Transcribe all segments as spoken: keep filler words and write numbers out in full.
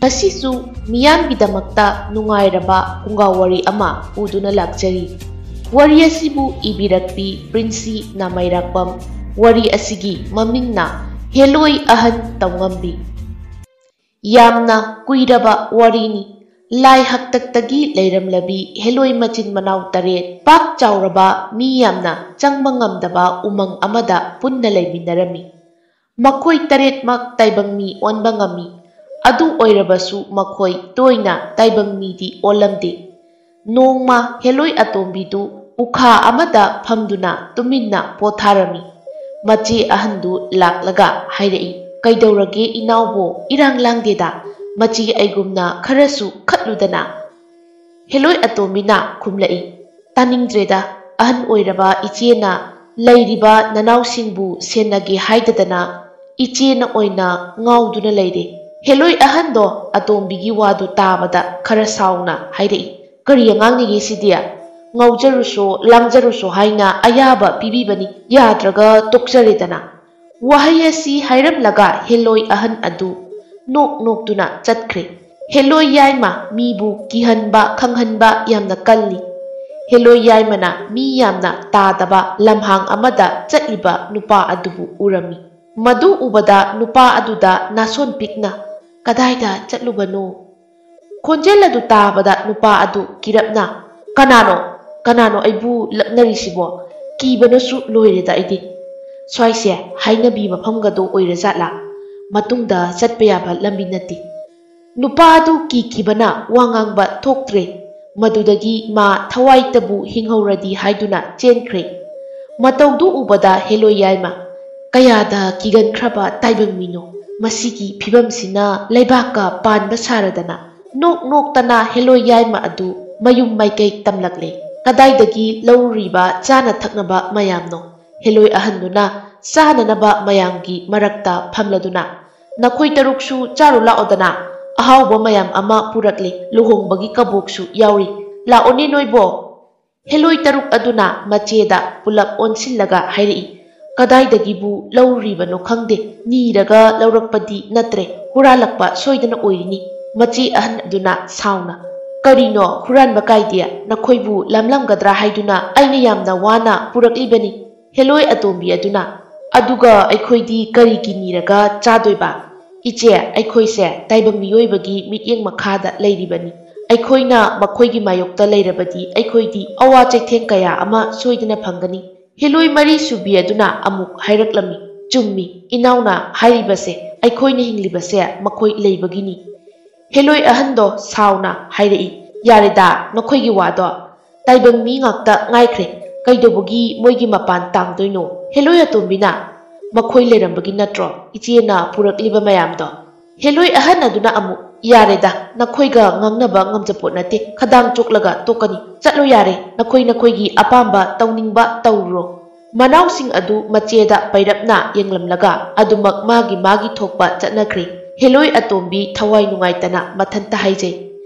ꯉꯁꯤꯁꯨ ꯃꯤꯌꯥꯝꯒꯤꯗꯃꯛꯇ ꯅꯨꯡꯉꯥꯏꯔꯕ ꯐꯨꯡꯒꯥ ꯋꯥꯔꯤ ꯑꯃ ꯄꯨꯗꯨꯅ ꯂꯥꯛꯆꯔꯤ꯫ ꯋꯥꯔꯤ ꯑꯁꯤꯕꯨ ꯏꯕꯤꯔꯛꯄꯤ ꯄ꯭ꯔꯤꯟꯁꯤ ꯅꯥꯃꯩꯔꯥꯛꯄꯝ꯫ ꯋꯥꯔꯤ ꯑꯁꯤꯒꯤ ꯃꯃꯤꯡꯅ ꯍꯦꯂꯣꯏ ꯑꯍꯟ ꯇꯧꯉꯝꯕꯤ꯫ ꯌꯥꯝꯅ ꯀꯨꯏꯔꯕ ꯋꯥꯔꯤꯅꯤ꯫ ꯂꯥꯏ ꯍꯥꯛꯇꯛꯇꯒꯤ ꯂꯩꯔꯝꯂꯕꯤ ꯍꯦꯂꯣꯏ ꯃꯆꯤꯟ ꯃꯅꯥꯎ ꯇꯔꯦꯠ, ꯄꯥꯛ ꯆꯥꯎꯔꯕ, ꯃꯤ ꯌꯥꯝꯅ ꯆꯪꯕ ꯉꯝꯗꯕ ꯎꯃꯪ ꯑꯃꯗ ꯄꯨꯟꯅ ꯂꯩꯃꯤꯟꯅꯔꯝꯃꯤ꯫ ꯃꯈꯣꯏ ꯇꯔꯦꯠꯃꯛ ꯇꯥꯏꯕꯪ ꯃꯤ ꯑꯣꯟꯕ ꯉꯝꯃꯤ꯫ ꯑꯗꯨ ꯑꯣꯏꯔꯕꯁꯨ ꯃꯈꯣꯏ ꯇꯣꯏꯅ ꯇꯥꯏꯕꯪ ꯃꯤꯗꯤ ꯑꯣꯜꯂꯝꯗꯦ꯫ ꯅꯣꯡꯃ ꯍꯦꯂꯣꯏ ꯑꯇꯣꯝꯕꯤꯗꯨ ꯎꯈꯥ ꯑꯃꯗ ꯐꯝꯗꯨꯅ ꯇꯨꯃꯤꯟꯅ ꯄꯣꯊꯥꯔꯝꯃꯤ꯫ ꯃꯆꯦ ꯑꯍꯟꯗꯨ ꯂꯥꯛꯂꯒ ꯍꯥꯏꯔꯛꯏ, "ꯀꯩꯗꯧꯔꯒꯦ ꯏꯅꯥꯎꯕꯣ? ꯏꯔꯥꯡ ꯂꯥꯡꯗꯦꯗ꯫ ꯃꯆꯦ ꯑꯩꯒꯨꯝꯅ ꯈꯔꯁꯨ ꯈꯠꯂꯨꯗꯅ꯫" ꯍꯦꯂꯣꯏ ꯑꯇꯣꯝꯕꯤꯅ ꯈꯨꯝꯂꯛꯏ, "ꯇꯥꯅꯤꯡꯗ꯭ꯔꯦꯗ, ꯑꯍꯟ ꯑꯣꯏꯔꯕ ꯏꯆꯦꯅ ꯂꯩꯔꯤꯕ ꯅꯅꯥꯎꯁꯤꯡꯕꯨ ꯁꯦꯟꯅꯒꯦ ꯍꯥꯏꯗꯗꯅ ꯏꯆꯦꯅ ꯑꯣꯏꯅ ꯉꯥꯎꯗꯨꯅ ꯂꯩꯔꯦ꯫" ꯍꯦꯂꯣꯏ ꯑꯍꯟꯗꯣ ꯑꯇꯣꯝꯕꯤꯒꯤ ꯋꯥꯗꯨ ꯇꯥꯕꯗ ꯈꯔ ꯁꯥꯎꯅ ꯍꯥꯏꯔꯛꯏ, "ꯀꯔꯤ ꯑꯉꯥꯡꯅꯤꯒꯦ ꯁꯤꯗꯤ? ꯉꯥꯎꯖꯔꯨꯁꯣ, ꯂꯥꯡꯖꯔꯨꯁꯣ ꯍꯥꯏꯅ ꯑꯌꯥꯕ ꯄꯤꯕꯤꯕꯅꯤ, ꯌꯥꯗ꯭ꯔꯒ ꯇꯣꯛꯆꯔꯦꯗꯅ꯫" ꯋꯥꯍꯩ ꯑꯁꯤ ꯍꯥꯏꯔꯝꯂꯒ ꯍꯦꯂꯣꯏ ꯑꯍꯟ ꯑꯗꯨ ꯅꯣꯛ ꯅꯣꯛꯇꯨꯅ ꯆꯠꯈ꯭ꯔꯦ꯫ ꯍꯦꯂꯣꯏ ꯌꯥꯏꯃ ꯃꯤꯕꯨ ꯀꯤꯍꯟꯕ, ꯈꯪꯍꯟꯕ ꯌꯥꯝꯅ ꯀꯜꯂꯤ꯫ ꯍꯦꯂꯣꯏ ꯌꯥꯏꯃꯅ ꯃꯤ ꯌꯥꯝꯅ ꯇꯥꯗꯕ ꯂꯝꯍꯥꯡ ꯑꯃꯗ ꯆꯠꯂꯤꯕ ꯅꯨꯄꯥ ꯑꯗꯨꯕꯨ ꯎꯔꯝꯃꯤ꯫ ꯃꯗꯨ ꯎꯕꯗ ꯅꯨꯄꯥ ꯑꯗꯨꯗ ꯅꯥꯁꯣꯟ ꯄꯤꯛꯅ, "ꯀꯗꯥꯏꯗ ꯆꯠꯂꯨꯕꯅꯣ?" ꯈꯣꯟꯖꯦꯜ ꯑꯗꯨ ꯇꯥꯕꯗ ꯅꯨꯄꯥ ꯑꯗꯨ ꯀꯤꯔꯞꯅ, "ꯀꯅꯥꯅꯣ? ꯀꯅꯥꯅꯣ ꯑꯩꯕꯨ ꯂꯛꯅꯔꯤꯁꯤꯕꯣ? ꯀꯤꯕꯅꯁꯨ ꯂꯣꯏꯔꯦꯗ ꯑꯩꯗꯤ꯫ ꯁ꯭ꯋꯥꯏꯁꯦ ꯍꯥꯏꯅꯕꯤ ꯃꯐꯝꯒꯗꯣ ꯑꯣꯏꯔꯖꯥꯠꯂꯥ? ꯃꯇꯨꯡꯗ ꯆꯠꯄ ꯌꯥꯕ ꯂꯝꯕꯤ ꯅꯠꯇꯦ꯫" ꯅꯨꯄꯥ ꯑꯗꯨ ꯀꯤꯈꯤꯕꯅ ꯋꯥ ꯉꯥꯡꯕ ꯊꯣꯛꯇ꯭ꯔꯦ꯫ ꯃꯗꯨꯗꯒꯤ ꯃꯥ ꯊꯋꯥꯏꯇꯕꯨ ꯍꯤꯡꯍꯧꯔꯗꯤ ꯍꯥꯏꯗꯨꯅ ꯆꯦꯟꯈ꯭ꯔꯦ꯫ ꯃꯇꯧꯗꯨ ꯎꯕꯗ ꯍꯦꯂꯣꯏ ꯌꯥꯏꯃ, "ꯀꯌꯥꯗ ꯀꯤꯒꯟꯈ꯭ꯔꯕ ꯇꯥꯏꯕꯪ ꯃꯤꯅꯣ! ꯃꯁꯤꯒꯤ ꯐꯤꯕꯝꯁꯤꯅ ꯂꯩꯕꯥꯛꯀ ꯄꯥꯟꯕ ꯁꯥꯔꯗꯅ꯫" ꯅꯣꯛ ꯅꯣꯛꯇꯅ ꯍꯦꯂꯣꯏ ꯌꯥꯏꯃ ꯑꯗꯨ ꯃꯌꯨꯝ ꯃꯥꯏꯀꯩ ꯇꯝꯂꯛꯂꯦ꯫ ꯀꯗꯥꯏꯗꯒꯤ ꯂꯧꯔꯨꯔꯤꯕ ꯆꯥꯅ ꯊꯛꯅꯕ ꯃꯌꯥꯝꯅꯣ? ꯍꯦꯂꯣꯏ ꯑꯍꯟꯗꯨꯅ ꯆꯥꯅꯅꯕ ꯃꯌꯥꯝꯒꯤ ꯃꯔꯛꯇ ꯐꯝꯂꯗꯨꯅ, "ꯅꯈꯣꯏ ꯇꯔꯨꯛꯁꯨ ꯆꯥꯔꯨ ꯂꯥꯛꯑꯣꯗꯅ, ꯑꯍꯥꯎꯕ ꯃꯌꯥꯝ ꯑꯃ ꯄꯨꯔꯛꯂꯦ, ꯂꯨꯍꯣꯡꯕꯒꯤ ꯀꯕꯣꯛꯁꯨ ꯌꯥꯎꯔꯤ, ꯂꯥꯛꯑꯣꯅꯦ ꯅꯣꯏꯕꯣ꯫" ꯍꯦꯂꯣꯏ ꯇꯔꯨꯛ ꯑꯗꯨꯅ ꯃꯆꯦꯗ ꯄꯨꯂꯞ ꯑꯣꯟꯁꯤꯜꯂꯒ ꯍꯥꯏꯔꯛꯏ, "ꯀꯗꯥꯏꯗꯒꯤꯕꯨ ꯂꯧꯔꯨꯔꯤꯕꯅꯣ ꯈꯪꯗꯦ, ꯅꯤꯔꯒ ꯂꯧꯔꯛꯄꯗꯤ ꯅꯠꯇ꯭ꯔꯦ, ꯍꯨꯔꯥꯜꯂꯛꯄ ꯁꯣꯏꯗꯅ ꯑꯣꯏꯔꯤꯅꯤ꯫ ꯃꯆꯦ ꯑꯍꯟ ꯑꯗꯨꯅ ꯁꯥꯎꯅ, "ꯀꯔꯤꯅꯣ ꯍꯨꯔꯥꯟꯕ ꯀꯥꯏꯗꯦ? ꯅꯈꯣꯏꯕꯨ ꯂꯝꯂꯝꯒꯗ꯭ꯔꯥ ꯍꯥꯏꯗꯨꯅ ꯑꯩꯅ ꯌꯥꯝꯅ ꯋꯥꯅ ꯄꯨꯔꯛꯂꯤꯕꯅꯤ꯫" ꯍꯦꯂꯣꯏ ꯑꯇꯣꯝꯕꯤ ꯑꯗꯨꯅ, "ꯑꯗꯨꯒ ꯑꯩꯈꯣꯏꯗꯤ ꯀꯔꯤꯒꯤ ꯅꯤꯔꯒ ꯆꯥꯗꯣꯏꯕ? ꯏꯆꯦ, ꯑꯩꯈꯣꯏꯁꯦ ꯇꯥꯏꯕꯪ ꯃꯤꯑꯣꯏꯕꯒꯤ ꯃꯤꯠꯌꯦꯡ ꯃꯈꯥꯗ ꯂꯩꯔꯤꯕꯅꯤ꯫ ꯑꯩꯈꯣꯏꯅ ꯃꯈꯣꯏꯒꯤ ꯃꯥꯌꯣꯛꯇ ꯂꯩꯔꯕꯗꯤ ꯑꯩꯈꯣꯏꯗꯤ ꯑꯋꯥ ꯆꯩꯊꯦꯡ ꯀꯌꯥ ꯑꯃ ꯁꯣꯏꯗꯅ ꯐꯪꯒꯅꯤ꯫" ꯍꯦꯂꯣꯏ ꯃꯔꯤ ꯁꯨꯕꯤ ꯑꯗꯨꯅ ꯑꯃꯨꯛ ꯍꯥꯏꯔꯛꯂꯝꯃꯤ, "ꯆꯨꯝꯃꯤ, ꯏꯅꯥꯎꯅ ꯍꯥꯏꯔꯤꯕꯁꯦ, ꯑꯩꯈꯣꯏꯅ ꯍꯤꯡꯂꯤꯕꯁꯦ ꯃꯈꯣꯏ ꯂꯩꯕꯒꯤꯅꯤ꯫" ꯍꯦꯂꯣꯏ ꯑꯍꯟꯗꯣ ꯁꯥꯎꯅ ꯍꯥꯏꯔꯛꯏ, "ꯌꯥꯔꯦꯗ, ꯅꯈꯣꯏꯒꯤ ꯋꯥꯗꯣ꯫ ꯇꯥꯏꯕꯪ ꯃꯤ ꯉꯥꯛꯇ ꯉꯥꯏꯈ꯭ꯔꯦ꯫ ꯀꯩꯗꯧꯕꯒꯤ ꯃꯣꯏꯒꯤ ꯃꯄꯥꯟ ꯇꯥꯡꯗꯣꯏꯅꯣ?" ꯍꯦꯂꯣꯏ ꯑꯇꯣꯝꯕꯤꯅ, "ꯃꯈꯣꯏ ꯂꯩꯔꯝꯕꯒꯤ ꯅꯠꯇ꯭ꯔꯣ ꯏꯆꯦꯅ ꯄꯨꯔꯛꯂꯤꯕ ꯃꯌꯥꯝꯗꯣ?" ꯍꯦꯂꯣꯏ ꯑꯍꯟ ꯑꯗꯨꯅ ꯑꯃꯨꯛ, "ꯌꯥꯔꯦꯗ, ꯅꯈꯣꯏꯒ ꯉꯥꯡꯅꯕ ꯉꯝꯖꯄꯣꯠ ꯅꯠꯇꯦ꯫ ꯈꯗꯥꯡ ꯆꯣꯛꯂꯒ ꯇꯣꯛꯀꯅꯤ꯫ ꯆꯠꯂꯣ ꯌꯥꯔꯦ, ꯅꯈꯣꯏ ꯅꯈꯣꯏꯒꯤ ꯑꯄꯥꯝꯕ ꯇꯧꯅꯤꯡꯕ ꯇꯧꯔꯨꯔꯣ꯫" ꯃꯅꯥꯎꯁꯤꯡ ꯑꯗꯨ ꯃꯆꯦꯗ ꯄꯩꯔꯞꯅ ꯌꯦꯡꯂꯝꯂꯒ ꯑꯗꯨꯃꯛ ꯃꯥꯒꯤ ꯃꯥꯒꯤ ꯊꯣꯛꯄ ꯆꯠꯅꯈ꯭ꯔꯦ꯫ ꯍꯦꯂꯣꯏ ꯑꯇꯣꯝꯕꯤ ꯊꯋꯥꯏ ꯅꯨꯡꯉꯥꯏꯇꯅ ꯃꯊꯟꯇ ꯍꯥꯏꯖꯩ,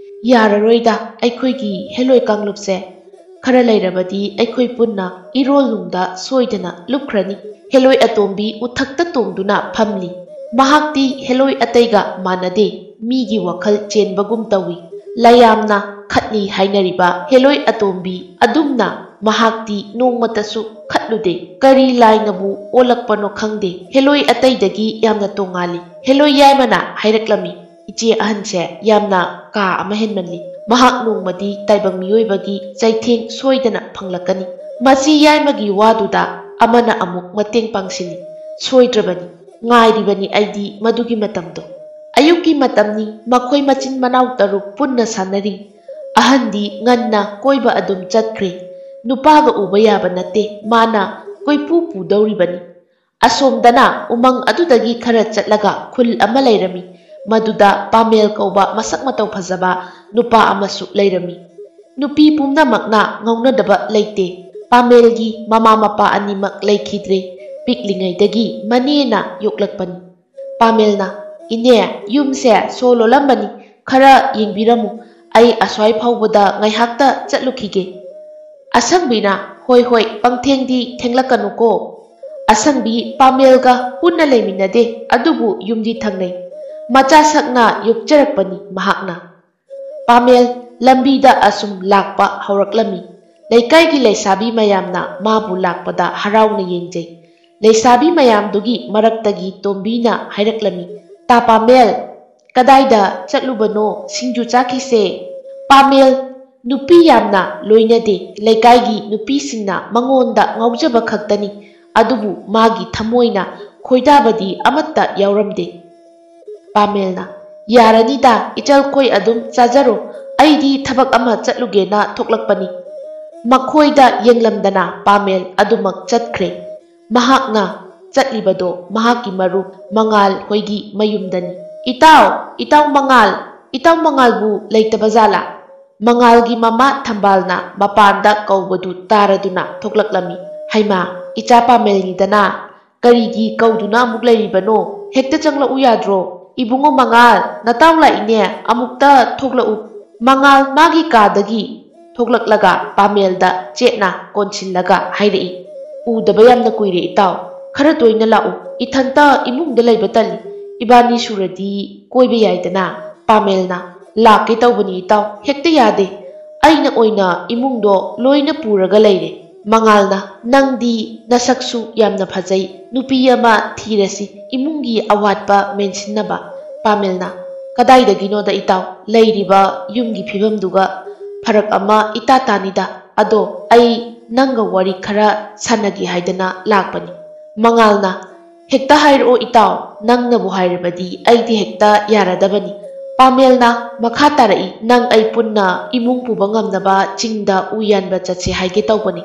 "ꯌꯥꯔꯔꯣꯏꯗ, ꯑꯩꯈꯣꯏꯒꯤ ꯍꯦꯂꯣꯏ ꯀꯥꯡꯂꯨꯞꯁꯦ꯫ ꯈꯔ ꯂꯩꯔꯕꯗꯤ ꯑꯩꯈꯣꯏ ꯄꯨꯟꯅ ꯏꯔꯣꯜꯅꯨꯡꯗ ꯁꯣꯏꯗꯅ ꯂꯨꯞꯈ꯭ꯔꯅꯤ꯫" ꯍꯦꯂꯣꯏ ꯑꯇꯣꯝꯕꯤ ꯎꯊꯛꯇ ꯇꯣꯡꯗꯨꯅ ꯐꯝꯂꯤ꯫ ꯃꯍꯥꯛꯇꯤ ꯍꯦꯂꯣꯏ ꯑꯇꯩꯒ ꯃꯥꯟꯅꯗꯦ, ꯃꯤꯒꯤ ꯋꯥꯈꯜ ꯆꯦꯟꯕꯒꯨꯝ ꯇꯧꯏ꯫ ꯂꯌꯥꯝꯅ ꯈꯠꯂꯤ ꯍꯥꯏꯅꯔꯤꯕ ꯍꯦꯂꯣꯏ ꯑꯇꯣꯝꯕꯤ ꯑꯗꯨꯝꯅ ꯃꯍꯥꯛꯇꯤ ꯅꯣꯡꯃꯇꯁꯨ ꯈꯠꯂꯨꯗꯦ꯫ ꯀꯔꯤ ꯂꯥꯏꯅꯕꯨ ꯑꯣꯜꯂꯛꯄꯅꯣ ꯈꯪꯗꯦ, ꯍꯦꯂꯣꯏ ꯑꯇꯩꯗꯒꯤ ꯌꯥꯝꯅ ꯇꯣꯉꯥꯜꯂꯤ꯫ ꯍꯦꯂꯣꯏ ꯌꯥꯏꯃꯅ ꯍꯥꯏꯔꯛꯂꯝꯃꯤ, "ꯏꯆꯦ ꯑꯍꯟꯁꯦ ꯌꯥꯝꯅ ꯀꯥ ꯑꯃ ꯍꯦꯟꯃꯜꯂꯤ꯫ ꯃꯍꯥꯛ ꯅꯣꯡꯃꯗꯤ ꯇꯥꯏꯕꯪ ꯃꯤꯑꯣꯏꯕꯒꯤ ꯆꯩꯊꯦꯡ ꯁꯣꯏꯗꯅ ꯐꯪꯂꯛꯀꯅꯤ꯫" ꯃꯆꯤ ꯌꯥꯏꯃꯒꯤ ꯋꯥꯗꯨꯗ ꯑꯃꯅ ꯑꯃꯨꯛ ꯃꯇꯦꯡ ꯄꯥꯡꯁꯤꯜꯂꯤ, "ꯁꯣꯏꯗ꯭ꯔꯕꯅꯤ, ꯉꯥꯏꯔꯤꯕꯅꯤ ꯑꯩꯗꯤ ꯃꯗꯨꯒꯤ ꯃꯇꯝꯗꯣ꯫" ꯑꯌꯨꯛꯀꯤ ꯃꯇꯝꯅꯤ, ꯃꯈꯣꯏ ꯃꯆꯤꯟ ꯃꯅꯥꯎ ꯇꯔꯨꯛ ꯄꯨꯟꯅ ꯁꯥꯟꯅꯔꯤ꯫ ꯑꯍꯟꯗꯤ ꯉꯟꯅ ꯀꯣꯏꯕ ꯑꯗꯨꯝ ꯆꯠꯈ꯭ꯔꯦ꯫ ꯅꯨꯄꯥꯒ ꯎꯕ ꯌꯥꯕ ꯅꯠꯇꯦ, ꯃꯥꯅ ꯀꯣꯏꯄꯨ ꯄꯨꯗꯧꯔꯤꯕꯅꯤ꯫ ꯑꯁꯣꯝꯗꯅ ꯎꯃꯪ ꯑꯗꯨꯗꯒꯤ ꯈꯔ ꯆꯠꯂꯒ ꯈꯨꯜ ꯑꯃ ꯂꯩꯔꯝꯃꯤ꯫ ꯃꯗꯨꯗ ꯄꯥꯃꯦꯜ ꯀꯧꯕ ꯃꯁꯛ ꯃꯇꯧ ꯐꯖꯕ ꯅꯨꯄꯥ ꯑꯃꯁꯨ ꯂꯩꯔꯝꯃꯤ꯫ ꯅꯨꯄꯤ ꯄꯨꯝꯅꯃꯛꯅ ꯉꯥꯎꯅꯗꯕ ꯂꯩꯇꯦ꯫ ꯄꯥꯃꯦꯜꯒꯤ ꯃꯃꯥ ꯃꯄꯥ ꯑꯅꯤꯃꯛ ꯂꯩꯈꯤꯗ꯭ꯔꯦ꯫ ꯄꯤꯛꯂꯤꯉꯩꯗꯒꯤ ꯃꯅꯦꯅ ꯌꯣꯛꯂꯛꯄꯅꯤ꯫ ꯄꯥꯃꯦꯜꯅ, "ꯏꯅꯦ, ꯌꯨꯝꯁꯦ ꯁꯣ ꯂꯣꯜꯂꯝꯕꯅꯤ, ꯈꯔ ꯌꯦꯡꯕꯤꯔꯝꯃꯨ, ꯑꯩ ꯑꯁ꯭ꯋꯥꯏ ꯐꯥꯎꯕꯗ ꯉꯥꯏꯍꯥꯛꯇ ꯆꯠꯂꯨꯈꯤꯒꯦ꯫" ꯑꯁꯪꯕꯤꯅ, "ꯍꯣꯏ, ꯍꯣꯏ, ꯄꯪꯊꯦꯡꯗꯤ ꯊꯦꯡꯂꯛꯀꯅꯨꯀꯣ꯫" ꯑꯁꯪꯕꯤ ꯄꯥꯃꯦꯜꯒ ꯄꯨꯟꯅ ꯂꯩꯃꯤꯟꯅꯗꯦ, ꯑꯗꯨꯕꯨ ꯌꯨꯝꯗꯤ ꯊꯪꯅꯩ꯫ ꯃꯆꯥ ꯁꯛꯅ ꯌꯣꯛꯆꯔꯛꯄꯅꯤ ꯃꯍꯥꯛꯅ꯫ ꯄꯥꯃꯦꯜ ꯂꯝꯕꯤꯗ ꯑꯁꯨꯝ ꯂꯥꯛꯄ ꯍꯧꯔꯛꯂꯝꯃꯤ꯫ ꯂꯩꯀꯥꯏꯒꯤ ꯂꯩꯁꯥꯕꯤ ꯃꯌꯥꯝꯅ ꯃꯥꯕꯨ ꯂꯥꯛꯄꯗ ꯍꯔꯥꯎꯅ ꯌꯦꯡꯖꯩ꯫ ꯂꯩꯁꯥꯕꯤ ꯃꯌꯥꯝꯗꯨꯒꯤ ꯃꯔꯛꯇꯒꯤ ꯇꯣꯝꯕꯤꯅ ꯍꯥꯏꯔꯛꯂꯝꯃꯤ, "ꯇꯥ ꯄꯥꯃꯦꯜ, ꯀꯗꯥꯏꯗ ꯆꯠꯂꯨꯕꯅꯣ? ꯁꯤꯡꯖꯨ ꯆꯥꯈꯤꯁꯦ꯫" ꯄꯥꯃꯦꯜ ꯅꯨꯄꯤ ꯌꯥꯝꯅ ꯂꯣꯏꯅꯗꯦ꯫ ꯂꯩꯀꯥꯏꯒꯤ ꯅꯨꯄꯤꯁꯤꯡꯅ ꯃꯉꯣꯟꯗ ꯉꯥꯎꯖꯕ ꯈꯛꯇꯅꯤ, ꯑꯗꯨꯕꯨ ꯃꯥꯒꯤ ꯊꯃꯣꯏꯅ ꯈꯣꯏꯗꯥꯕꯗꯤ ꯑꯃꯠꯇ ꯌꯥꯎꯔꯝꯗꯦ꯫ ꯄꯥꯃꯦꯜꯅ, "ꯌꯥꯔꯅꯤꯗ, ꯏꯆꯜꯈꯣꯏ ꯑꯗꯨꯝ ꯆꯥꯖꯔꯣ, ꯑꯩꯗꯤ ꯊꯕꯛ ꯑꯃ ꯆꯠꯂꯨꯒꯦꯅ ꯊꯣꯛꯂꯛꯄꯅꯤ꯫" ꯃꯈꯣꯏꯗ ꯌꯦꯡꯂꯝꯗꯅ ꯄꯥꯃꯦꯜ ꯑꯗꯨꯃꯛ ꯆꯠꯈ꯭ꯔꯦ꯫ ꯃꯍꯥꯛꯅ ꯆꯠꯂꯤꯕꯗꯣ ꯃꯍꯥꯛꯀꯤ ꯃꯔꯨꯞ ꯃꯉꯥꯜ ꯍꯣꯏꯒꯤ ꯃꯌꯨꯝꯗꯅꯤ꯫ "ꯏꯇꯥꯎ, ꯏꯇꯥꯎ ꯃꯉꯥꯜ, ꯏꯇꯥꯎ ꯃꯉꯥꯜꯕꯨ ꯂꯩꯇꯕ ꯖꯥꯠꯂꯥ?" ꯃꯉꯥꯜꯒꯤ ꯃꯃꯥ ꯊꯝꯕꯥꯜꯅ ꯃꯄꯥꯟꯗ ꯀꯧꯕꯗꯨ ꯇꯥꯔꯗꯨꯅ ꯊꯣꯛꯂꯛꯂꯝꯃꯤ꯫ "ꯍꯩꯃꯥ, ꯏꯆꯥ ꯄꯥꯃꯦꯜꯅꯤꯗꯅ, ꯀꯔꯤꯒꯤ ꯀꯧꯗꯨꯅ ꯑꯃꯨꯛ ꯂꯩꯔꯤꯕꯅꯣ? ꯍꯦꯛꯇ ꯆꯪꯂꯛꯎ ꯌꯥꯗ꯭ꯔꯣ? ꯏꯕꯨꯡꯉꯣ ꯃꯉꯥꯜ, ꯅꯇꯥꯎ ꯂꯥꯛꯏꯅꯦ, ꯑꯃꯨꯛꯇ ꯊꯣꯛꯂꯛꯎ꯫" ꯃꯉꯥꯜ ꯃꯥꯒꯤ ꯀꯥꯗꯒꯤ ꯊꯣꯛꯂꯛꯂꯒ ꯄꯥꯃꯦꯜꯗ ꯆꯦꯠꯅ ꯀꯣꯟꯁꯤꯜꯂꯒ ꯍꯥꯏꯔꯛꯏ, "ꯎꯗꯕ ꯌꯥꯝꯅ ꯀꯨꯏꯔꯦ ꯏꯇꯥꯎ, ꯈꯔ ꯇꯣꯏꯅ ꯂꯥꯛꯎ꯫ ꯏꯊꯟꯇ ꯏꯃꯨꯡꯗ ꯂꯩꯕ ꯇꯜꯂꯤ, ꯏꯕꯥꯅꯤ ꯁꯨꯔꯗꯤ ꯀꯣꯏꯕ ꯌꯥꯏꯗꯅ꯫" ꯄꯥꯃꯦꯜꯅ, "ꯂꯥꯛꯀꯦ ꯇꯧꯕꯅꯤ ꯏꯇꯥꯎ, ꯍꯦꯛꯇ ꯌꯥꯗꯦ꯫ ꯑꯩꯅ ꯑꯣꯏꯅ ꯏꯃꯨꯡꯗꯣ ꯂꯣꯏꯅ ꯄꯨꯔꯒ ꯂꯩꯔꯦ꯫" ꯃꯉꯥꯜꯅ, "ꯅꯪꯗꯤ ꯅꯁꯛꯁꯨ ꯌꯥꯝꯅ ꯐꯖꯩ, ꯅꯨꯄꯤ ꯑꯃ ꯊꯤꯔꯁꯤ, ꯏꯃꯨꯡꯒꯤ ꯑꯋꯥꯠꯄ ꯃꯦꯟꯁꯤꯟꯅꯕ꯫" ꯄꯥꯃꯦꯜꯅ, "ꯀꯗꯥꯏꯗꯒꯤꯅꯣꯗ ꯏꯇꯥꯎ, ꯂꯩꯔꯤꯕ ꯌꯨꯝꯒꯤ ꯐꯤꯕꯝꯗꯨꯒ ꯐꯔꯛ ꯑꯃ ꯏꯇꯥ ꯇꯥꯅꯤꯗ꯫ ꯑꯗꯣ ꯑꯩ ꯅꯪꯒ ꯋꯥꯔꯤ ꯈꯔ ꯁꯥꯟꯅꯒꯦ ꯍꯥꯏꯗꯅ ꯂꯥꯛꯄꯅꯤ꯫" ꯃꯉꯥꯜꯅ, "ꯍꯦꯛꯇ ꯍꯥꯏꯔꯛꯑꯣ ꯏꯇꯥꯎ, ꯅꯪꯅꯕꯨ ꯍꯥꯏꯔꯕꯗꯤ ꯑꯩꯗꯤ ꯍꯦꯛꯇ ꯌꯥꯔꯗꯕꯅꯤ꯫" ꯄꯥꯃꯦꯜꯅ ꯃꯈꯥ ꯇꯥꯔꯛꯏ, "ꯅꯪ ꯑꯩ ꯄꯨꯟꯅ ꯏꯃꯨꯡ ꯄꯨꯕ ꯉꯝꯅꯕ ꯆꯤꯡꯗ ꯎ ꯌꯥꯟꯕ ꯆꯠꯁꯦ ꯍꯥꯏꯒꯦ ꯇꯧꯕꯅꯤ꯫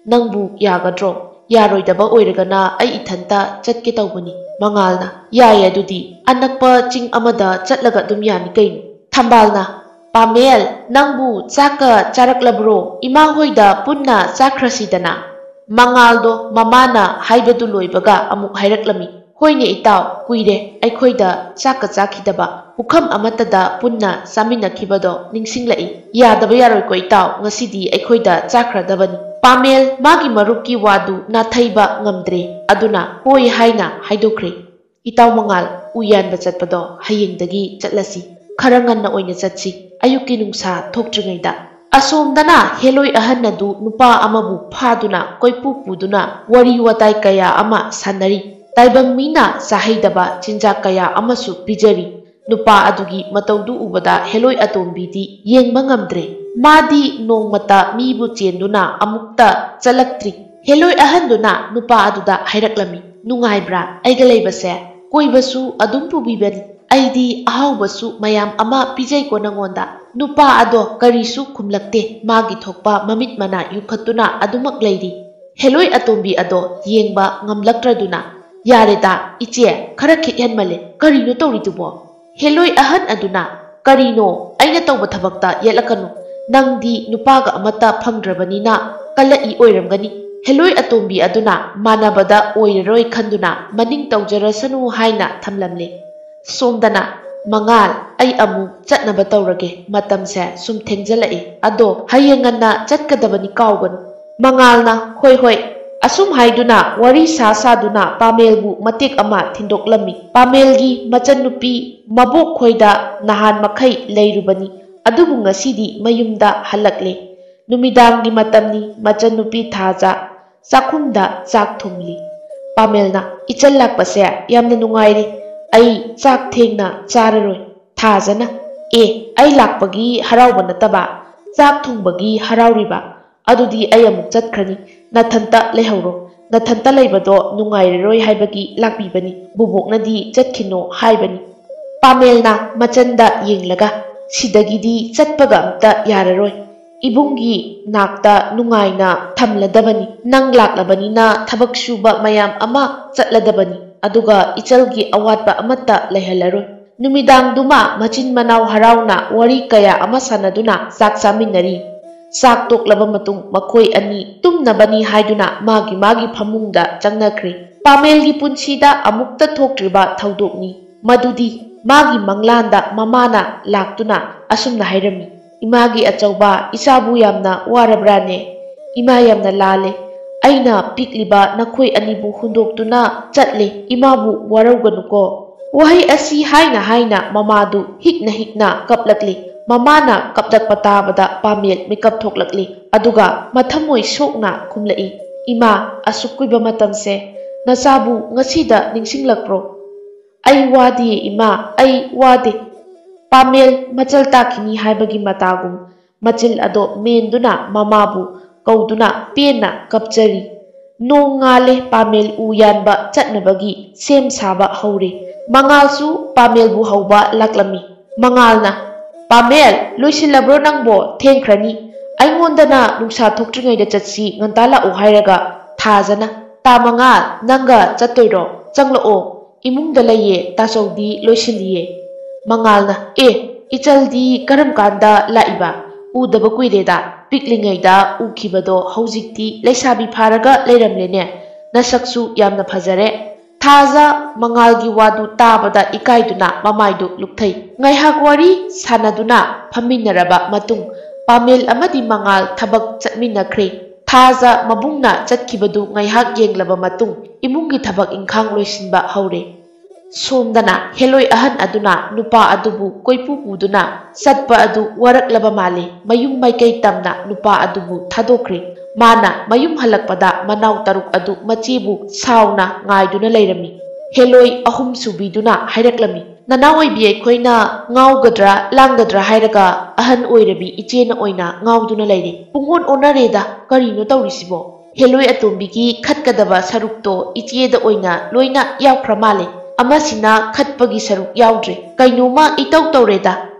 ꯅꯪꯕꯨ ꯌꯥꯒꯗ꯭ꯔꯣ? ꯌꯥꯔꯣꯏꯗꯕ ꯑꯣꯏꯔꯒꯅ ꯑꯩ ꯏꯊꯟꯇ ꯆꯠꯀꯦ ꯇꯧꯕꯅꯤ꯫" ꯃꯉꯥꯜꯅ, "ꯌꯥꯏ, ꯑꯗꯨꯗꯤ ꯑꯅꯛꯄ ꯆꯤꯡ ꯑꯃꯗ ꯆꯠꯂꯒ ꯑꯗꯨꯝ ꯌꯥꯅꯤ ꯀꯩꯅꯣ꯫" ꯊꯝꯕꯥꯜꯅ, "ꯄꯥꯃꯦꯜ, ꯅꯪꯕꯨ ꯆꯥꯛꯀ ꯆꯥꯔꯛꯂꯕ꯭ꯔꯣ? ꯏꯃꯥ ꯍꯣꯏꯗ ꯄꯨꯟꯅ ꯆꯥꯈ꯭ꯔꯁꯤꯗꯅ꯫" ꯃꯉꯥꯜꯗꯣ ꯃꯃꯥꯅ ꯍꯥꯏꯕꯗꯨ ꯂꯣꯏꯕꯒ ꯑꯃꯨꯛ ꯍꯥꯏꯔꯛꯂꯝꯃꯤ, "ꯍꯣꯏꯅꯦ ꯏꯇꯥꯎ, ꯀꯨꯏꯔꯦ ꯑꯩꯈꯣꯏꯗ ꯆꯥꯛꯀ ꯆꯥꯈꯤꯗꯕ, ꯄꯨꯈꯝ ꯑꯃꯠꯇꯗ ꯄꯨꯟꯅ ꯆꯥꯃꯤꯟꯅꯈꯤꯕꯗꯣ ꯅꯤꯡꯁꯤꯡꯂꯛꯏ꯫ ꯌꯥꯗꯕ ꯌꯥꯔꯣꯏꯀꯣ ꯏꯇꯥꯎ, ꯉꯁꯤꯗꯤ ꯑꯩꯈꯣꯏꯗ ꯆꯥꯈ꯭ꯔꯗꯕꯅꯤ꯫" ꯄꯥꯃꯦꯜ ꯃꯥꯒꯤ ꯃꯔꯨꯞꯀꯤ ꯋꯥꯗꯨ ꯅꯥꯊꯩꯕ ꯉꯝꯗ꯭ꯔꯦ, ꯑꯗꯨꯅ ꯍꯣꯏ ꯍꯥꯏꯅ ꯍꯥꯏꯗꯣꯛꯈ꯭ꯔꯦ꯫ "ꯏꯇꯥꯎ ꯃꯉꯥꯜ, ꯎ ꯌꯥꯟꯕ ꯆꯠꯄꯗꯣ ꯍꯌꯦꯡꯗꯒꯤ ꯆꯠꯂꯁꯤ꯫ ꯈꯔ ꯉꯟꯅ ꯑꯣꯏꯅ ꯆꯠꯁꯤ, ꯑꯌꯨꯛꯀꯤ ꯅꯨꯡꯁꯥ ꯊꯣꯛꯇ꯭ꯔꯤꯉꯩꯗ꯫" ꯑꯁꯣꯝꯗꯅ ꯍꯦꯂꯣꯏ ꯑꯍꯟ ꯑꯗꯨ ꯅꯨꯄꯥ ꯑꯃꯕꯨ ꯐꯥꯗꯨꯅ ꯀꯣꯏꯄꯨ ꯄꯨꯗꯨꯅ ꯋꯥꯔꯤ ꯋꯥꯇꯥꯏ ꯀꯌꯥ ꯑꯃ ꯁꯥꯟꯅꯔꯤ꯫ ꯇꯥꯏꯕꯪ ꯃꯤꯅ ꯆꯥꯍꯩꯗꯕ ꯆꯤꯟꯖꯥꯛ ꯀꯌꯥ ꯑꯃꯁꯨ ꯄꯤꯖꯔꯤ꯫ ꯅꯨꯄꯥ ꯑꯗꯨꯒꯤ ꯃꯇꯧꯗꯨ ꯎꯕꯗ ꯍꯦꯂꯣꯏ ꯑꯇꯣꯝꯕꯤꯗꯤ ꯌꯦꯡꯕ ꯉꯝꯗ꯭ꯔꯦ꯫ ꯃꯥꯗꯤ ꯅꯣꯡꯃꯇ ꯃꯤꯕꯨ ꯆꯦꯟꯗꯨꯅ ꯑꯃꯨꯛꯇ ꯆꯠꯂꯛꯇ꯭ꯔꯤ꯫ ꯍꯦꯂꯣꯏ ꯑꯍꯟꯗꯨꯅ ꯅꯨꯄꯥ ꯑꯗꯨꯗ ꯍꯥꯏꯔꯛꯂꯝꯃꯤ, "ꯅꯨꯡꯉꯥꯏꯕ꯭ꯔꯥ ꯑꯩꯒ ꯂꯩꯕꯁꯦ? ꯀꯣꯏꯕꯁꯨ ꯑꯗꯨꯝ ꯄꯨꯕꯤꯕꯅꯤ꯫ ꯑꯩꯗꯤ ꯑꯍꯥꯎꯕꯁꯨ ꯃꯌꯥꯝ ꯑꯃ ꯄꯤꯖꯩꯀꯣ ꯅꯉꯣꯟꯗ꯫" ꯅꯨꯄꯥ ꯑꯗꯣ ꯀꯔꯤꯁꯨ ꯈꯨꯝꯂꯛꯇꯦ꯫ ꯃꯥꯒꯤ ꯊꯣꯛꯄ ꯃꯃꯤꯠ ꯃꯅꯥ ꯌꯨꯈꯠꯇꯨꯅ ꯑꯗꯨꯃꯛ ꯂꯩꯔꯤ꯫ ꯍꯦꯂꯣꯏ ꯑꯇꯣꯝꯕꯤ ꯑꯗꯣ ꯌꯦꯡꯕ ꯉꯝꯂꯛꯇ꯭ꯔꯗꯨꯅ, "ꯌꯥꯔꯦꯗ, ꯏꯆꯦ, ꯈꯔ ꯈꯤꯠ ꯍꯦꯟꯃꯜꯂꯦ꯫ ꯀꯔꯤꯅꯣ ꯇꯧꯔꯤꯗꯨꯕꯣ?" ꯍꯦꯂꯣꯏ ꯑꯍꯟ ꯑꯗꯨꯅ, "ꯀꯔꯤꯅꯣ? ꯑꯩꯅ ꯇꯧꯕ ꯊꯕꯛꯇ ꯌꯦꯠꯂꯛꯀꯅꯨ꯫ ꯅꯪꯗꯤ ꯅꯨꯄꯥꯒ ꯑꯃꯠꯇ ꯐꯪꯗ꯭ꯔꯕꯅꯤꯅ ꯀꯜꯂꯛꯏ ꯑꯣꯏꯔꯝꯒꯅꯤ꯫" ꯍꯦꯂꯣꯏ ꯑꯇꯣꯝꯕꯤ ꯑꯗꯨꯅ ꯃꯥꯟꯅꯕꯗ ꯑꯣꯏꯔꯔꯣꯏ ꯈꯟꯗꯨꯅ ꯃꯅꯤꯡ ꯇꯧꯖꯔꯁꯅꯨ ꯍꯥꯏꯅ ꯊꯝꯂꯝꯂꯦ꯫ ꯁꯣꯝꯗꯅ, "ꯃꯉꯥꯜ, ꯑꯩ ꯑꯃꯨꯛ ꯆꯠꯅꯕ ꯇꯧꯔꯒꯦ꯫ ꯃꯇꯝꯁꯦ ꯁꯨꯝ ꯊꯦꯡꯖꯜꯂꯛꯏ꯫ ꯑꯗꯣ ꯍꯌꯦꯡ ꯉꯟꯅ ꯆꯠꯀꯗꯕꯅꯤ, ꯀꯥꯎꯒꯅꯨ꯫" ꯃꯉꯥꯜꯅ, "ꯍꯣꯏ, ꯍꯣꯏ꯫" ꯑꯁꯨꯝ ꯍꯥꯏꯗꯨꯅ ꯋꯥꯔꯤ ꯁꯥ ꯁꯥꯗꯨꯅ ꯄꯥꯃꯦꯜꯕꯨ ꯃꯇꯦꯛ ꯑꯃ ꯊꯤꯟꯗꯣꯛꯂꯝꯃꯤ꯫ ꯄꯥꯃꯦꯜꯒꯤ ꯃꯆꯟꯅꯨꯄꯤ ꯃꯕꯣꯛ ꯈꯣꯏꯗ ꯅꯍꯥꯟ ꯃꯈꯩ ꯂꯩꯔꯨꯕꯅꯤ, ꯑꯗꯨꯕꯨ ꯉꯁꯤꯗꯤ ꯃꯌꯨꯝꯗ ꯍꯜꯂꯛꯂꯦ꯫ ꯅꯨꯃꯤꯗꯥꯡꯒꯤ ꯃꯇꯝꯅꯤ, ꯃꯆꯟꯅꯨꯄꯤ ꯊꯥꯖ ꯆꯥꯛꯈꯨꯝꯗ ꯆꯥꯛ ꯊꯣꯡꯂꯤ꯫ ꯄꯥꯃꯦꯜꯅ, "ꯏꯆꯜ ꯂꯥꯛꯄꯁꯦ ꯌꯥꯝꯅ ꯅꯨꯡꯉꯥꯏꯔꯦ꯫ ꯑꯩ ꯆꯥꯛ ꯊꯦꯡꯅ ꯆꯥꯔꯔꯣꯏ꯫" ꯊꯥꯖꯅ, "ꯑꯦ, ꯑꯩ ꯂꯥꯛꯄꯒꯤ ꯍꯔꯥꯎꯕ ꯅꯠꯇꯕ, ꯆꯥꯛ ꯊꯣꯡꯕꯒꯤ ꯍꯔꯥꯎꯔꯤꯕ꯫ ꯑꯗꯨꯗꯤ ꯑꯩ ꯑꯃꯨꯛ ꯆꯠꯈ꯭ꯔꯅꯤ꯫ ꯅꯊꯟꯇ ꯂꯩꯍꯧꯔꯣ꯫ ꯅꯊꯟꯇ ꯂꯩꯕꯗꯣ ꯅꯨꯡꯉꯥꯏꯔꯔꯣꯏ ꯍꯥꯏꯕꯒꯤ ꯂꯥꯛꯄꯤꯕꯅꯤ꯫ ꯕꯨꯕꯣꯛꯅꯗꯤ ꯆꯠꯈꯤꯅꯣ ꯍꯥꯏꯕꯅꯤ꯫" ꯄꯥꯃꯦꯜꯅ ꯃꯆꯟꯗ ꯌꯦꯡꯂꯒ, "ꯁꯤꯗꯒꯤꯗꯤ ꯆꯠꯄꯒ ꯑꯝꯇ ꯌꯥꯔꯔꯣꯏ꯫ ꯏꯕꯨꯡꯒꯤ ꯅꯥꯛꯇ ꯅꯨꯡꯉꯥꯏꯅ ꯊꯝꯂꯗꯕꯅꯤ꯫ ꯅꯪ ꯂꯥꯛꯂꯕꯅꯤꯅ ꯊꯕꯛ ꯁꯨꯕ ꯃꯌꯥꯝ ꯑꯃ ꯆꯠꯂꯗꯕꯅꯤ꯫ ꯑꯗꯨꯒ ꯏꯆꯜꯒꯤ ꯑꯋꯥꯠꯄ ꯑꯃꯠꯇ ꯂꯩꯍꯜꯂꯔꯣꯏ꯫" ꯅꯨꯃꯤꯗꯥꯡꯗꯨꯃ ꯃꯆꯤꯟ ꯃꯅꯥꯎ ꯍꯔꯥꯎꯅ ꯋꯥꯔꯤ ꯀꯌꯥ ꯑꯃ ꯁꯥꯟꯅꯗꯨꯅ ꯆꯥꯛ ꯆꯥꯃꯤꯟꯅꯔꯤ꯫ ꯆꯥꯛ ꯇꯣꯛꯂꯕ ꯃꯇꯨꯡ ꯃꯈꯣꯏ ꯑꯅꯤ ꯇꯨꯝꯅꯕꯅꯤ ꯍꯥꯏꯗꯨꯅ ꯃꯥꯒꯤ ꯃꯥꯒꯤ ꯐꯃꯨꯡꯗ ꯆꯪꯅꯈ꯭ꯔꯦ꯫ ꯄꯥꯃꯦꯜꯒꯤ ꯄꯨꯟꯁꯤꯗ ꯑꯃꯨꯛꯇ ꯊꯣꯛꯇ꯭ꯔꯤꯕ ꯊꯧꯗꯣꯛꯅꯤ꯫ ꯃꯗꯨꯗꯤ ꯃꯥꯒꯤ ꯃꯪꯂꯥꯟꯗ ꯃꯃꯥꯅ ꯂꯥꯛꯇꯨꯅ ꯑꯁꯨꯝꯅ ꯍꯥꯏꯔꯝꯃꯤ, "ꯏꯃꯥꯒꯤ ꯑꯆꯧꯕ, ꯏꯆꯥꯕꯨ ꯌꯥꯝꯅ ꯋꯥꯔꯕ꯭ꯔꯥꯅꯦ? ꯏꯃꯥ ꯌꯥꯝꯅ ꯂꯥꯜꯂꯦ꯫ ꯑꯩꯅ ꯄꯤꯛꯂꯤꯕ ꯅꯈꯣꯏ ꯑꯅꯤꯕꯨ ꯍꯨꯟꯗꯣꯛꯇꯨꯅ ꯆꯠꯂꯦ, ꯏꯃꯥꯕꯨ ꯋꯥꯔꯧꯒꯅꯨꯀꯣ꯫ ꯋꯥꯍꯩ ꯑꯁꯤ ꯍꯥꯏꯅ ꯍꯥꯏꯅ ꯃꯃꯥꯗꯨ ꯍꯤꯛꯅ ꯍꯤꯛꯅ ꯀꯞꯂꯛꯂꯤ꯫ ꯃꯃꯥꯅ ꯀꯞꯂꯛꯄ ꯇꯥꯕꯗ ꯄꯥꯃꯦꯜ ꯃꯤꯀꯞ ꯊꯣꯛꯂꯛꯂꯤ꯫ ꯑꯗꯨꯒ ꯃꯊꯃꯣꯏ ꯁꯣꯛꯅ ꯈꯨꯝꯂꯛꯏ, "ꯏꯃꯥ, ꯑꯁꯨꯛ ꯀꯨꯏꯕ ꯃꯇꯝꯁꯦ ꯅꯆꯥꯕꯨ ꯉꯁꯤꯗ ꯅꯤꯡꯁꯤꯡꯂꯛꯄ꯭ꯔꯣ?" "ꯑꯩ ꯋꯥꯗꯤꯌꯦ ꯏꯃꯥ, ꯑꯩ ꯋꯥꯗꯦ꯫" ꯄꯥꯃꯦꯜ ꯃꯆꯜ ꯇꯥꯈꯤꯅꯤ ꯍꯥꯏꯕꯒꯤ ꯃꯇꯥꯒꯨꯝ ꯃꯆꯤꯜ ꯑꯗꯣ ꯃꯦꯟꯗꯨꯅ ꯃꯃꯥꯕꯨ ꯀꯧꯗꯨꯅ ꯄꯦꯟꯅ ꯀꯞꯆꯔꯤ꯫ ꯅꯣꯡ ꯉꯥꯜꯂꯦ, ꯄꯥꯃꯦꯜ ꯎ ꯌꯥꯟꯕ ꯆꯠꯅꯕꯒꯤ ꯁꯦꯝ ꯁꯥꯕ ꯍꯧꯔꯦ꯫ ꯃꯉꯥꯜꯁꯨ ꯄꯥꯃꯦꯜꯕꯨ ꯍꯧꯕ ꯂꯥꯛꯂꯝꯃꯤ꯫ ꯃꯉꯥꯜꯅ, "ꯄꯥꯃꯦꯜ, ꯂꯣꯏꯁꯤꯜꯂꯕ꯭ꯔꯣ ꯅꯪꯕꯣ? ꯊꯦꯡꯈ꯭ꯔꯅꯤ꯫ ꯑꯩꯉꯣꯟꯗꯅ ꯅꯨꯡꯁꯥ ꯊꯣꯛꯇ꯭ꯔꯤꯉꯩꯗ ꯆꯠꯁꯤ, ꯉꯟꯇꯥ ꯂꯥꯛꯎ ꯍꯥꯏꯔꯒ ꯊꯥꯖꯅ꯫ ꯇꯥ ꯃꯉꯥꯜ, ꯅꯪꯒ ꯆꯠꯇꯣꯏꯔꯣ? ꯆꯪꯂꯛꯑꯣ꯫ ꯏꯃꯨꯡꯗ ꯂꯩꯌꯦ, ꯇꯥꯆꯧꯗꯤ ꯂꯣꯏꯁꯤꯜꯂꯤꯌꯦ꯫" ꯃꯉꯥꯜꯅ, "ꯑꯦ, ꯏꯆꯜꯗꯤ ꯀꯔꯝ ꯀꯥꯟꯗ ꯂꯥꯛꯏꯕ? ꯎꯗꯕ ꯀꯨꯏꯔꯦꯗ꯫ ꯄꯤꯛꯂꯤꯉꯩꯗ ꯎꯈꯤꯕꯗꯣ ꯍꯧꯖꯤꯛꯇꯤ ꯂꯩꯁꯥꯕꯤ ꯐꯥꯔꯒ ꯂꯩꯔꯝꯂꯦꯅꯦ꯫ ꯅꯁꯛꯁꯨ ꯌꯥꯝꯅ ꯐꯖꯔꯦ꯫" ꯊꯥꯖ ꯃꯉꯥꯜꯒꯤ ꯋꯥꯗꯨ ꯇꯥꯕꯗ ꯏꯀꯥꯏꯗꯨꯅ ꯃꯃꯥꯏꯗꯨ ꯂꯨꯞꯊꯩ꯫ ꯉꯥꯏꯍꯥꯛ ꯋꯥꯔꯤ ꯁꯥꯟꯅꯗꯨꯅ ꯐꯝꯃꯤꯟꯅꯔꯕ ꯃꯇꯨꯡ ꯄꯥꯃꯦꯜ ꯑꯃꯗꯤ ꯃꯉꯥꯜ ꯊꯕꯛ ꯆꯠꯃꯤꯟꯅꯈ꯭ꯔꯦ꯫ ꯊꯥꯖ ꯃꯕꯨꯡꯅ ꯆꯠꯈꯤꯕꯗꯨ ꯉꯥꯏꯍꯥꯛ ꯌꯦꯡꯂꯕ ꯃꯇꯨꯡ ꯏꯃꯨꯡꯒꯤ ꯊꯕꯛ ꯏꯪꯈꯥꯡ ꯂꯣꯏꯁꯤꯟꯕ ꯍꯧꯔꯦ꯫ ꯁꯣꯝꯗꯅ ꯍꯦꯂꯣꯏ ꯑꯍꯟ ꯑꯗꯨꯅ ꯅꯨꯄꯥ ꯑꯗꯨꯕꯨ ꯀꯣꯏꯄꯨ ꯄꯨꯗꯨꯅ ꯆꯠꯄ ꯑꯗꯨ ꯋꯥꯔꯛꯂꯕ ꯃꯥꯜꯂꯦ꯫ ꯃꯌꯨꯝ ꯃꯥꯏꯀꯩ ꯇꯝꯅ ꯅꯨꯄꯥ ꯑꯗꯨꯕꯨ ꯊꯥꯗꯣꯛꯈ꯭ꯔꯦ꯫ ꯃꯥꯅ ꯃꯌꯨꯝ ꯍꯜꯂꯛꯄꯗ ꯃꯅꯥꯎ ꯇꯔꯨꯛ ꯑꯗꯨ ꯃꯆꯦꯕꯨ ꯁꯥꯎꯅ ꯉꯥꯏꯗꯨꯅ ꯂꯩꯔꯝꯃꯤ꯫ ꯍꯦꯂꯣꯏ ꯑꯍꯨꯝ ꯁꯨꯕꯤꯗꯨꯅ ꯍꯥꯏꯔꯛꯂꯝꯃꯤ, "ꯅꯅꯥꯎ ꯑꯣꯏꯕꯤ ꯑꯩꯈꯣꯏꯅ ꯉꯥꯎꯒꯗ꯭ꯔꯥ ꯂꯥꯡꯒꯗ꯭ꯔꯥ ꯍꯥꯏꯔꯒ ꯑꯍꯟ ꯑꯣꯏꯔꯕꯤ ꯏꯆꯦꯅ ꯑꯣꯏꯅ ꯉꯥꯎꯗꯨꯅ ꯂꯩꯔꯦ꯫ ꯄꯨꯡꯑꯣꯟ ꯑꯣꯟꯅꯔꯦꯗ, ꯀꯔꯤꯅꯣ ꯇꯧꯔꯤꯁꯤꯕꯣ?" ꯍꯦꯂꯣꯏ ꯑꯇꯣꯝꯕꯤꯒꯤ ꯈꯠꯀꯗꯕ ꯁꯔꯨꯛꯇꯣ ꯏꯆꯦꯗ ꯑꯣꯏꯅ ꯂꯣꯏꯅ ꯌꯥꯎꯈ꯭ꯔ ꯃꯥꯜꯂꯦ꯫ ꯑꯃꯁꯤꯅ ꯈꯠꯄꯒꯤ ꯁꯔꯨꯛ ꯌꯥꯎꯗ꯭ꯔꯦ꯫ ꯀꯩꯅꯣꯝꯃ ꯏꯇꯧ ꯇꯧꯔꯦꯗ꯫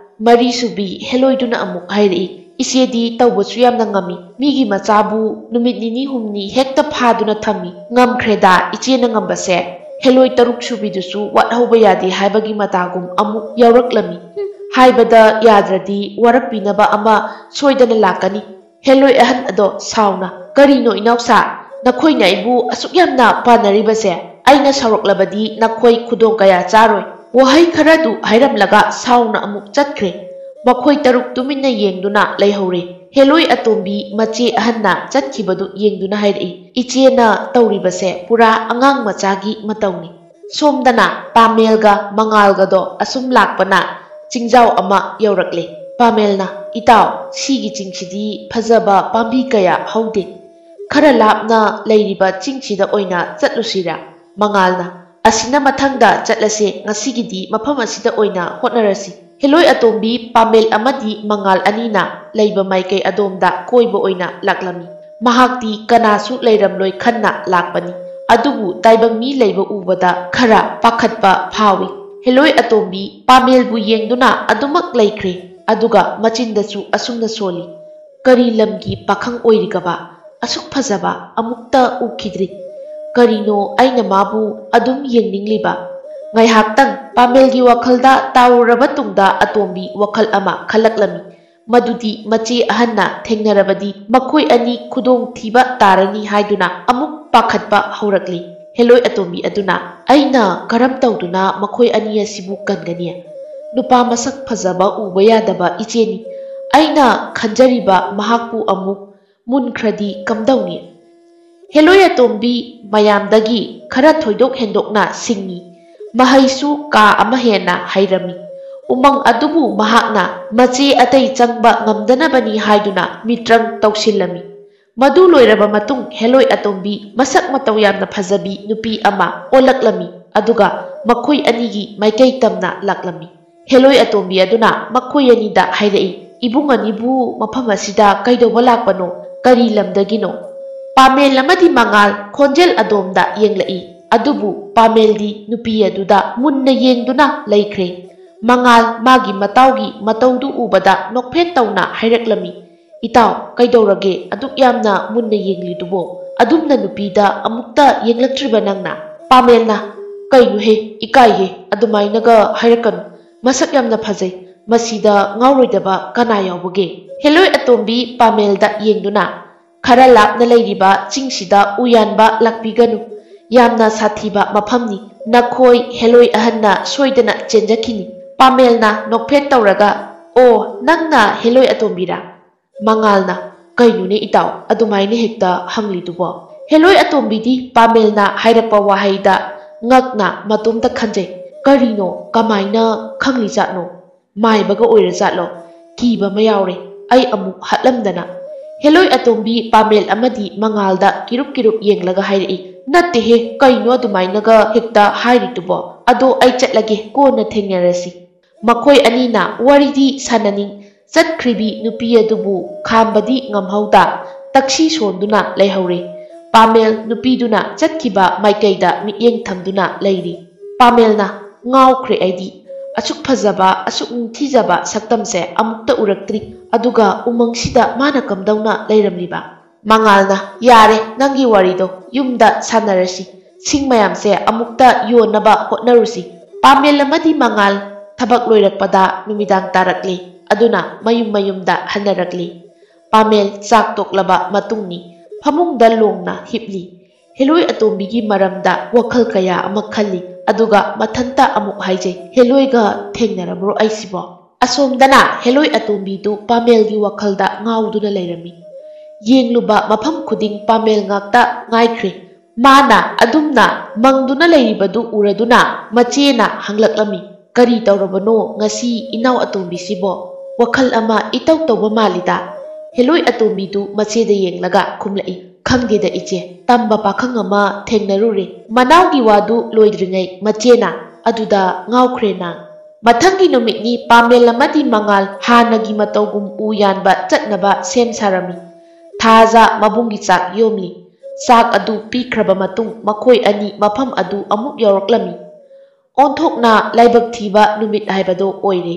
ꯃꯔꯤꯁꯨꯕꯤ ꯍꯦꯂꯣꯏꯗꯨꯅ ꯑꯃꯨꯛ ꯍꯥꯏꯔꯛꯏ, "ꯏꯆꯦꯗꯤ ꯇꯧꯕꯁꯨ ꯌꯥꯝꯅ ꯉꯝꯃꯤ꯫ ꯃꯤꯒꯤ ꯃꯆꯥꯕꯨ ꯅꯨꯃꯤꯠ ꯅꯤꯅꯤ ꯍꯨꯝꯅꯤ ꯍꯦꯛꯇ ꯐꯥꯗꯨꯅ ꯊꯝꯃꯤ꯫ ꯉꯝꯈ꯭ꯔꯦꯗ ꯏꯆꯦꯅ ꯉꯝꯕꯁꯦ꯫" ꯍꯦꯂꯣꯏ ꯇꯔꯨꯛ ꯁꯨꯕꯤꯗꯨꯁꯨ ꯋꯥꯠꯍꯧꯕ ꯌꯥꯗꯦ ꯍꯥꯏꯕꯒꯤ ꯃꯇꯥꯒꯨꯝ ꯑꯃꯨꯛ ꯌꯥꯎꯔꯛꯂꯝꯃꯤ꯫ ꯍꯥꯏꯕꯗ ꯌꯥꯗ꯭ꯔꯗꯤ ꯋꯥꯔꯛꯄꯤꯅꯕ ꯑꯃ ꯁꯣꯏꯗꯅ ꯂꯥꯛꯀꯅꯤ꯫ ꯍꯦꯂꯣꯏ ꯑꯍꯟ ꯑꯗꯣ ꯁꯥꯎꯅ, "ꯀꯔꯤꯅꯣ ꯏꯅꯥꯎꯁꯥ? ꯅꯈꯣꯏꯅ ꯑꯩꯕꯨ ꯑꯁꯨꯛ ꯌꯥꯝꯅ ꯄꯥꯟꯅꯔꯤꯕꯁꯦ? ꯑꯩꯅ ꯁꯥꯎꯔꯛꯂꯕꯗꯤ ꯅꯈꯣꯏ ꯈꯨꯗꯣꯡ ꯀꯌꯥ ꯆꯥꯔꯣꯏ꯫" ꯋꯥꯍꯩ ꯈꯔꯗꯨ ꯍꯥꯏꯔꯝꯂꯒ ꯁꯥꯎꯅ ꯑꯃꯨꯛ ꯆꯠꯈ꯭ꯔꯦ꯫ ꯃꯈꯣꯏ ꯇꯔꯨꯛ ꯇꯨꯃꯤꯟꯅ ꯌꯦꯡꯗꯨꯅ ꯂꯩꯍꯧꯔꯦ꯫ ꯍꯦꯂꯣꯏ ꯑꯇꯣꯝꯕꯤ ꯃꯆꯦ ꯑꯍꯟꯅ ꯆꯠꯈꯤꯕꯗꯨ ꯌꯦꯡꯗꯨꯅ ꯍꯥꯏꯔꯛꯏ, "ꯏꯆꯦꯅ ꯇꯧꯔꯤꯕꯁꯦ ꯄꯨꯔꯥ ꯑꯉꯥꯡ ꯃꯆꯥꯒꯤ ꯃꯇꯧꯅꯤ꯫ ꯁꯣꯝꯗꯅ ꯄꯥꯃꯦꯜꯒ ꯃꯉꯥꯜꯒꯗꯣ ꯑꯁꯨꯝ ꯂꯥꯛꯄꯅ ꯆꯤꯡꯖꯥꯎ ꯑꯃ ꯌꯧꯔꯛꯂꯦ꯫ ꯄꯥꯃꯦꯜꯅ, "ꯏꯇꯥꯎ, ꯁꯤꯒꯤ ꯆꯤꯡꯁꯤꯗꯤ ꯐꯖꯕ ꯄꯥꯝꯕꯤ ꯀꯌꯥ ꯍꯧꯗꯦ꯫ ꯈꯔ ꯂꯥꯞꯅ ꯂꯩꯔꯤꯕ ꯆꯤꯡꯁꯤꯗ ꯑꯣꯏꯅ ꯆꯠꯂꯨꯁꯤꯔꯥ?" ꯃꯉꯥꯜꯅ, "ꯑꯁꯤꯅ ꯃꯊꯪꯗ ꯆꯠꯂꯁꯦ, ꯉꯁꯤꯒꯤꯗꯤ ꯃꯐꯝ ꯑꯁꯤꯗ ꯑꯣꯏꯅ ꯍꯣꯠꯅꯔꯁꯤ꯫" ꯍꯦꯂꯣꯏ ꯑꯇꯣꯝꯕꯤ ꯄꯥꯃꯦꯜ ꯑꯃꯗꯤ ꯃꯉꯥꯜ ꯑꯅꯤꯅ ꯂꯩꯕ ꯃꯥꯏꯀꯩ ꯑꯗꯣꯝꯗ ꯀꯣꯏꯕ ꯑꯣꯏꯅ ꯂꯥꯛꯂꯝꯃꯤ꯫ ꯃꯍꯥꯛꯇꯤ ꯀꯅꯥꯁꯨ ꯂꯩꯔꯝꯂꯣꯏ ꯈꯟꯅ ꯂꯥꯛꯄꯅꯤ꯫ ꯑꯗꯨꯕꯨ ꯇꯥꯏꯕꯪ ꯃꯤ ꯂꯩꯕ ꯎꯕꯗ ꯈꯔ ꯄꯥꯈꯠꯄ ꯐꯥꯎꯏ꯫ ꯍꯦꯂꯣꯏ ꯑꯇꯣꯝꯕꯤ ꯄꯥꯃꯦꯜꯕꯨ ꯌꯦꯡꯗꯨꯅ ꯑꯗꯨꯃꯛ ꯂꯩꯈ꯭ꯔꯦ꯫ ꯑꯗꯨꯒ ꯃꯆꯤꯟꯗꯁꯨ ꯑꯁꯨꯝꯅ ꯁꯣꯜꯂꯤ, "ꯀꯔꯤ ꯂꯝꯒꯤ ꯄꯥꯈꯪ ꯑꯣꯏꯔꯤꯒꯕ? ꯑꯁꯨꯛ ꯐꯖꯕ ꯑꯃꯨꯛꯇ ꯎꯈꯤꯗ꯭ꯔꯤ꯫ ꯀꯔꯤꯅꯣ ꯑꯩꯅ ꯃꯥꯕꯨ ꯑꯗꯨꯝ ꯌꯦꯡꯅꯤꯡꯂꯤꯕ?" ꯉꯥꯏꯍꯥꯛꯇꯪ ꯄꯥꯃꯦꯜꯒꯤ ꯋꯥꯈꯜꯗ ꯇꯥꯎꯔꯨꯔꯕ ꯇꯨꯡꯗ ꯑꯇꯣꯝꯕꯤ ꯋꯥꯈꯜ ꯑꯃ ꯈꯜꯂꯛꯂꯝꯃꯤ꯫ ꯃꯗꯨꯗꯤ ꯃꯆꯦ ꯑꯍꯟꯅ ꯊꯦꯡꯅꯔꯕꯗꯤ ꯃꯈꯣꯏ ꯑꯅꯤ ꯈꯨꯗꯣꯡꯊꯤꯕ ꯇꯥꯔꯅꯤ ꯍꯥꯏꯗꯨꯅ ꯑꯃꯨꯛ ꯄꯥꯈꯠꯄ ꯍꯧꯔꯛꯂꯤ꯫ ꯍꯦꯂꯣꯏ ꯑꯇꯣꯝꯕꯤ ꯑꯗꯨꯅ, "ꯑꯩꯅ ꯀꯔꯝ ꯇꯧꯗꯨꯅ ꯃꯈꯣꯏ ꯑꯅꯤ ꯑꯁꯤꯕꯨ ꯀꯟꯒꯅꯤ? ꯅꯨꯄꯥ ꯃꯁꯛ ꯐꯖꯕ ꯎꯕ ꯌꯥꯗꯕ ꯏꯆꯦꯅꯤ꯫ ꯑꯩꯅ ꯈꯟꯖꯔꯤꯕ ꯃꯍꯥꯛꯄꯨ ꯑꯃꯨꯛ ꯃꯨꯟꯈ꯭ꯔꯗꯤ ꯀꯝꯗꯧꯅꯤ?" ꯍꯦꯂꯣꯏ ꯑꯇꯣꯝꯕꯤ ꯃꯌꯥꯝꯗꯒꯤ ꯈꯔ ꯊꯣꯏꯗꯣꯛ ꯍꯦꯟꯗꯣꯛꯅ ꯁꯤꯡꯉꯤ꯫ ꯃꯍꯩꯁꯨ ꯀꯥ ꯑꯃ ꯍꯦꯟꯅ ꯍꯩꯔꯝꯃꯤ꯫ ꯎꯃꯪ ꯑꯗꯨꯕꯨ ꯃꯍꯥꯛꯅ ꯃꯆꯦ ꯑꯇꯩ ꯆꯪꯕ ꯉꯝꯗꯅꯕꯅꯤ ꯍꯥꯏꯗꯨꯅ ꯃꯤꯇ꯭ꯔꯪ ꯇꯧꯁꯤꯜꯂꯝꯃꯤ꯫ ꯃꯗꯨ ꯂꯣꯏꯔꯕ ꯃꯇꯨꯡ ꯍꯦꯂꯣꯏ ꯑꯇꯣꯝꯕꯤ ꯃꯁꯛ ꯃꯇꯧ ꯌꯥꯝꯅ ꯐꯖꯕꯤ ꯅꯨꯄꯤ ꯑꯃ ꯑꯣꯜꯂꯛꯂꯝꯃꯤ, ꯑꯗꯨꯒ ꯃꯈꯣꯏ ꯑꯅꯤꯒꯤ ꯃꯥꯏꯀꯩ ꯇꯝꯅ ꯂꯥꯛꯂꯝꯃꯤ꯫ ꯍꯦꯂꯣꯏ ꯑꯇꯣꯝꯕꯤ ꯑꯗꯨꯅ ꯃꯈꯣꯏ ꯑꯅꯤꯗ ꯍꯥꯏꯔꯛꯏ, "ꯏꯕꯨꯡ ꯑꯅꯤꯕꯨ ꯃꯐꯝ ꯑꯁꯤꯗ ꯀꯩꯗꯧꯕ ꯂꯥꯛꯄꯅꯣ? ꯀꯔꯤ ꯂꯝꯗꯒꯤꯅꯣ?" ꯄꯥꯃꯦꯜ ꯑꯃꯗꯤ ꯃꯉꯥꯜ ꯈꯣꯟꯖꯦꯜ ꯑꯗꯣꯝꯗ ꯌꯦꯡꯂꯛꯏ, ꯑꯗꯨꯕꯨ ꯄꯥꯃꯦꯜꯗꯤ ꯅꯨꯄꯤ ꯑꯗꯨꯗ ꯃꯨꯟꯅ ꯌꯦꯡꯗꯨꯅ ꯂꯩꯈ꯭ꯔꯦ꯫ ꯃꯉꯥꯜ ꯃꯥꯒꯤ ꯃꯇꯥꯎꯒꯤ ꯃꯇꯧꯗꯨ ꯎꯕꯗ ꯅꯣꯛꯐꯦꯠ ꯇꯧꯅ ꯍꯥꯏꯔꯛꯂꯝꯃꯤ, "ꯏꯇꯥꯎ, ꯀꯩꯗꯧꯔꯒꯦ ꯑꯗꯨꯛ ꯌꯥꯝꯅ ꯃꯨꯟꯅ ꯌꯦꯡꯂꯤꯗꯨꯕꯣ? ꯑꯗꯨꯝꯅ ꯅꯨꯄꯤꯗ ꯑꯃꯨꯛꯇ ꯌꯦꯡꯂꯛꯇ꯭ꯔꯤꯕ ꯅꯪꯅ?" ꯄꯥꯃꯦꯜꯅ, "ꯀꯩꯅꯣꯍꯦ, ꯏꯀꯥꯏꯍꯦ, ꯑꯗꯨꯃꯥꯏꯅꯒ ꯍꯥꯏꯔꯛꯀꯅꯨ꯫ ꯃꯁꯛ ꯌꯥꯝꯅ ꯐꯖꯩ꯫ ꯃꯁꯤꯗ ꯉꯥꯎꯔꯣꯏꯗꯕ ꯀꯅꯥ ꯌꯥꯎꯕꯒꯦ?" ꯍꯦꯂꯣꯏ ꯑꯇꯣꯝꯕꯤ ꯄꯥꯃꯦꯜꯗ ꯌꯦꯡꯗꯨꯅ, "ꯈꯔ ꯂꯥꯞꯅ ꯂꯩꯔꯤꯕ ꯆꯤꯡꯁꯤꯗ ꯎꯌꯥꯟꯕ ꯂꯥꯛꯄꯤꯒꯅꯨ꯫ ꯌꯥꯝꯅ ꯁꯥꯊꯤꯕ ꯃꯐꯝꯅꯤ꯫ ꯅꯈꯣꯏ ꯍꯦꯂꯣꯏ ꯑꯍꯟꯅ ꯁꯣꯏꯗꯅ ꯆꯦꯟꯖꯈꯤꯅꯤ꯫" ꯄꯥꯃꯦꯜꯅ ꯅꯣꯛꯐꯦꯠ ꯇꯧꯔꯒ, "ꯑꯣ, ꯅꯪꯅ ꯍꯦꯂꯣꯏ ꯑꯇꯣꯝꯕꯤꯔꯥ? ꯃꯉꯥꯜꯅ, "ꯀꯩꯅꯣꯅꯦ ꯏꯇꯥꯎ, ꯑꯗꯨꯃꯥꯏꯅ ꯍꯦꯛꯇ ꯍꯪꯂꯤꯗꯨꯕꯣ?" ꯍꯦꯂꯣꯏ ꯑꯇꯣꯝꯕꯤꯗꯤ ꯄꯥꯃꯦꯜꯅ ꯍꯥꯏꯔꯛꯄ ꯋꯥꯍꯩꯗ ꯉꯛꯅ ꯃꯇꯣꯝꯇ ꯈꯟꯖꯩ꯫ "ꯀꯔꯤꯅꯣ? ꯀꯃꯥꯏꯅ ꯈꯪꯂꯤꯖꯥꯠꯅꯣ? ꯃꯥꯏꯕꯒ ꯑꯣꯏꯔꯖꯥꯠꯂꯣ? ꯀꯤꯕ ꯑꯃ ꯌꯥꯎꯔꯦ꯫ ꯑꯩ ꯑꯃꯨꯛ ꯍꯥꯠꯂꯝꯗꯅ!" ꯍꯦꯂꯣꯏ ꯑꯇꯣꯝꯕꯤ ꯄꯥꯃꯦꯜ ꯑꯃꯗꯤ ꯃꯉꯥꯜꯗ ꯀꯤꯔꯨꯞ ꯀꯤꯔꯨꯞ ꯌꯦꯡꯂꯒ ꯍꯥꯏꯔꯛꯏ, "ꯅꯠꯇꯦꯍꯦ, ꯀꯩꯅꯣ ꯑꯗꯨꯃꯥꯏꯅꯒ ꯍꯦꯛꯇ ꯍꯥꯏꯔꯤꯗꯨꯕꯣ? ꯑꯗꯣ ꯑꯩ ꯆꯠꯂꯒꯦ, ꯀꯣꯟꯅ ꯊꯦꯡꯅꯔꯁꯤ꯫" ꯃꯈꯣꯏ ꯑꯅꯤꯅ ꯋꯥꯔꯤꯗꯤ ꯁꯥꯟꯅꯅꯤꯡ ꯆꯠꯈ꯭ꯔꯤꯕꯤ ꯅꯨꯄꯤ ꯑꯗꯨꯕꯨ ꯈꯥꯝꯕꯗꯤ ꯉꯝꯍꯧꯗ ꯇꯛꯁꯤ ꯁꯣꯟꯗꯨꯅ ꯂꯩꯍꯧꯔꯦ꯫ ꯄꯥꯃꯦꯜ ꯅꯨꯄꯤꯗꯨꯅ ꯆꯠꯈꯤꯕ ꯃꯥꯏꯀꯩꯗ ꯃꯤꯠꯌꯦꯡ ꯊꯝꯗꯨꯅ ꯂꯩꯔꯤ꯫ ꯄꯥꯃꯦꯜꯅ, "ꯉꯥꯎꯈ꯭ꯔꯦ ꯑꯩꯗꯤ꯫ ꯑꯁꯨꯛ ꯐꯖꯕ, ꯑꯁꯨꯛ ꯅꯤꯡꯊꯤꯖꯕ ꯁꯛꯇꯝꯁꯦ ꯑꯃꯨꯛꯇ ꯎꯔꯛꯇ꯭ꯔꯤ꯫ ꯑꯗꯨꯒ ꯎꯃꯪꯁꯤꯗ ꯃꯥꯅ ꯀꯝꯗꯧꯅ ꯂꯩꯔꯝꯂꯤꯕ?" ꯃꯉꯥꯜꯅ, "ꯌꯥꯔꯦ, ꯅꯪꯒꯤ ꯋꯥꯔꯤꯗꯣ ꯌꯨꯝꯗ ꯁꯥꯟꯅꯔꯁꯤ꯫ ꯁꯤꯡ ꯃꯌꯥꯝꯁꯦ ꯑꯃꯨꯛꯇ ꯌꯣꯟꯅꯕ ꯍꯣꯠꯅꯔꯨꯁꯤ꯫" ꯄꯥꯃꯦꯜ ꯑꯃꯗꯤ ꯃꯉꯥꯜ ꯊꯕꯛ ꯂꯣꯏꯔꯛꯄꯗ ꯅꯨꯃꯤꯗꯥꯡ ꯇꯥꯔꯛꯂꯤ꯫ ꯑꯗꯨꯅ ꯃꯌꯨꯝ ꯃꯌꯨꯝꯗ ꯍꯟꯅꯔꯛꯂꯤ꯫ ꯄꯥꯃꯦꯜ ꯆꯥꯛ ꯇꯣꯛꯂꯕ ꯃꯇꯨꯡꯅꯤ꯫ ꯐꯃꯨꯡꯗ ꯂꯣꯡꯅ ꯍꯤꯞꯂꯤ꯫ ꯍꯦꯂꯣꯏ ꯑꯇꯣꯝꯕꯤꯒꯤ ꯃꯔꯝꯗ ꯋꯥꯈꯜ ꯀꯌꯥ ꯑꯃ ꯈꯜꯂꯤ꯫ ꯑꯗꯨꯒ ꯃꯊꯟꯇ ꯑꯃꯨꯛ ꯍꯥꯏꯖꯩ, "ꯍꯦꯂꯣꯏꯒ ꯊꯦꯡꯅꯔꯕ꯭ꯔꯣ ꯑꯩꯁꯤꯕꯣ?" ꯑꯁꯣꯝꯗꯅ ꯍꯦꯂꯣꯏ ꯑꯇꯣꯝꯕꯤꯗꯨ ꯄꯥꯃꯦꯜꯒꯤ ꯋꯥꯈꯜꯗ ꯉꯥꯎꯗꯨꯅ ꯂꯩꯔꯝꯃꯤ꯫ ꯌꯦꯡꯂꯨꯕ ꯃꯐꯝ ꯈꯨꯗꯤꯡ ꯄꯥꯃꯦꯜ ꯉꯥꯛꯇ ꯉꯥꯏꯈ꯭ꯔꯦ꯫ ꯃꯥꯅ ꯑꯗꯨꯝꯅ ꯃꯪꯗꯨꯅ ꯂꯩꯔꯤꯕꯗꯨ ꯎꯔꯗꯨꯅ ꯃꯆꯦꯅ ꯍꯪꯂꯛꯂꯝꯃꯤ, "ꯀꯔꯤ ꯇꯧꯔꯕꯅꯣ ꯉꯁꯤ ꯏꯅꯥꯎ ꯑꯇꯣꯝꯕꯤꯁꯤꯕꯣ? ꯋꯥꯈꯜ ꯑꯃ ꯏꯇꯧ ꯇꯧꯕ ꯃꯥꯜꯂꯤꯗ?" ꯍꯦꯂꯣꯏ ꯑꯇꯣꯝꯕꯤꯗꯨ ꯃꯆꯦꯗ ꯌꯦꯡꯂꯒ ꯈꯨꯝꯂꯛꯏ, "ꯈꯪꯗꯦꯗ ꯏꯆꯦ, ꯇꯝꯕ ꯄꯥꯈꯪ ꯑꯃ ꯊꯦꯡꯅꯔꯨꯔꯦ꯫" ꯃꯅꯥꯎꯒꯤ ꯋꯥꯗꯨ ꯂꯣꯏꯗ꯭ꯔꯤꯉꯩ ꯃꯆꯦꯅ, "ꯑꯗꯨꯗ ꯉꯥꯎꯈ꯭ꯔꯦ ꯅꯪ꯫" ꯃꯊꯪꯒꯤ ꯅꯨꯃꯤꯠꯅꯤ꯫ ꯄꯥꯃꯦꯜ ꯑꯃꯗꯤ ꯃꯉꯥꯜ ꯍꯥꯟꯅꯒꯤ ꯃꯇꯧꯒꯨꯝ ꯎ ꯌꯥꯟꯕ ꯆꯠꯅꯕ ꯁꯦꯝ ꯁꯥꯔꯝꯃꯤ꯫ ꯊꯥꯖ ꯃꯕꯨꯡꯒꯤ ꯆꯥꯛ ꯌꯣꯝꯂꯤ꯫ ꯆꯥꯛ ꯑꯗꯨ ꯄꯤꯈ꯭ꯔꯕ ꯃꯇꯨꯡ ꯃꯈꯣꯏ ꯑꯅꯤ ꯃꯐꯝ ꯑꯗꯨ ꯑꯃꯨꯛ ꯌꯧꯔꯛꯂꯝꯃꯤ꯫ ꯑꯣꯟꯊꯣꯛꯅ ꯂꯥꯏꯕꯛ ꯊꯤꯕ ꯅꯨꯃꯤꯠ ꯍꯥꯏꯕꯗꯣ ꯑꯣꯏꯔꯦ꯫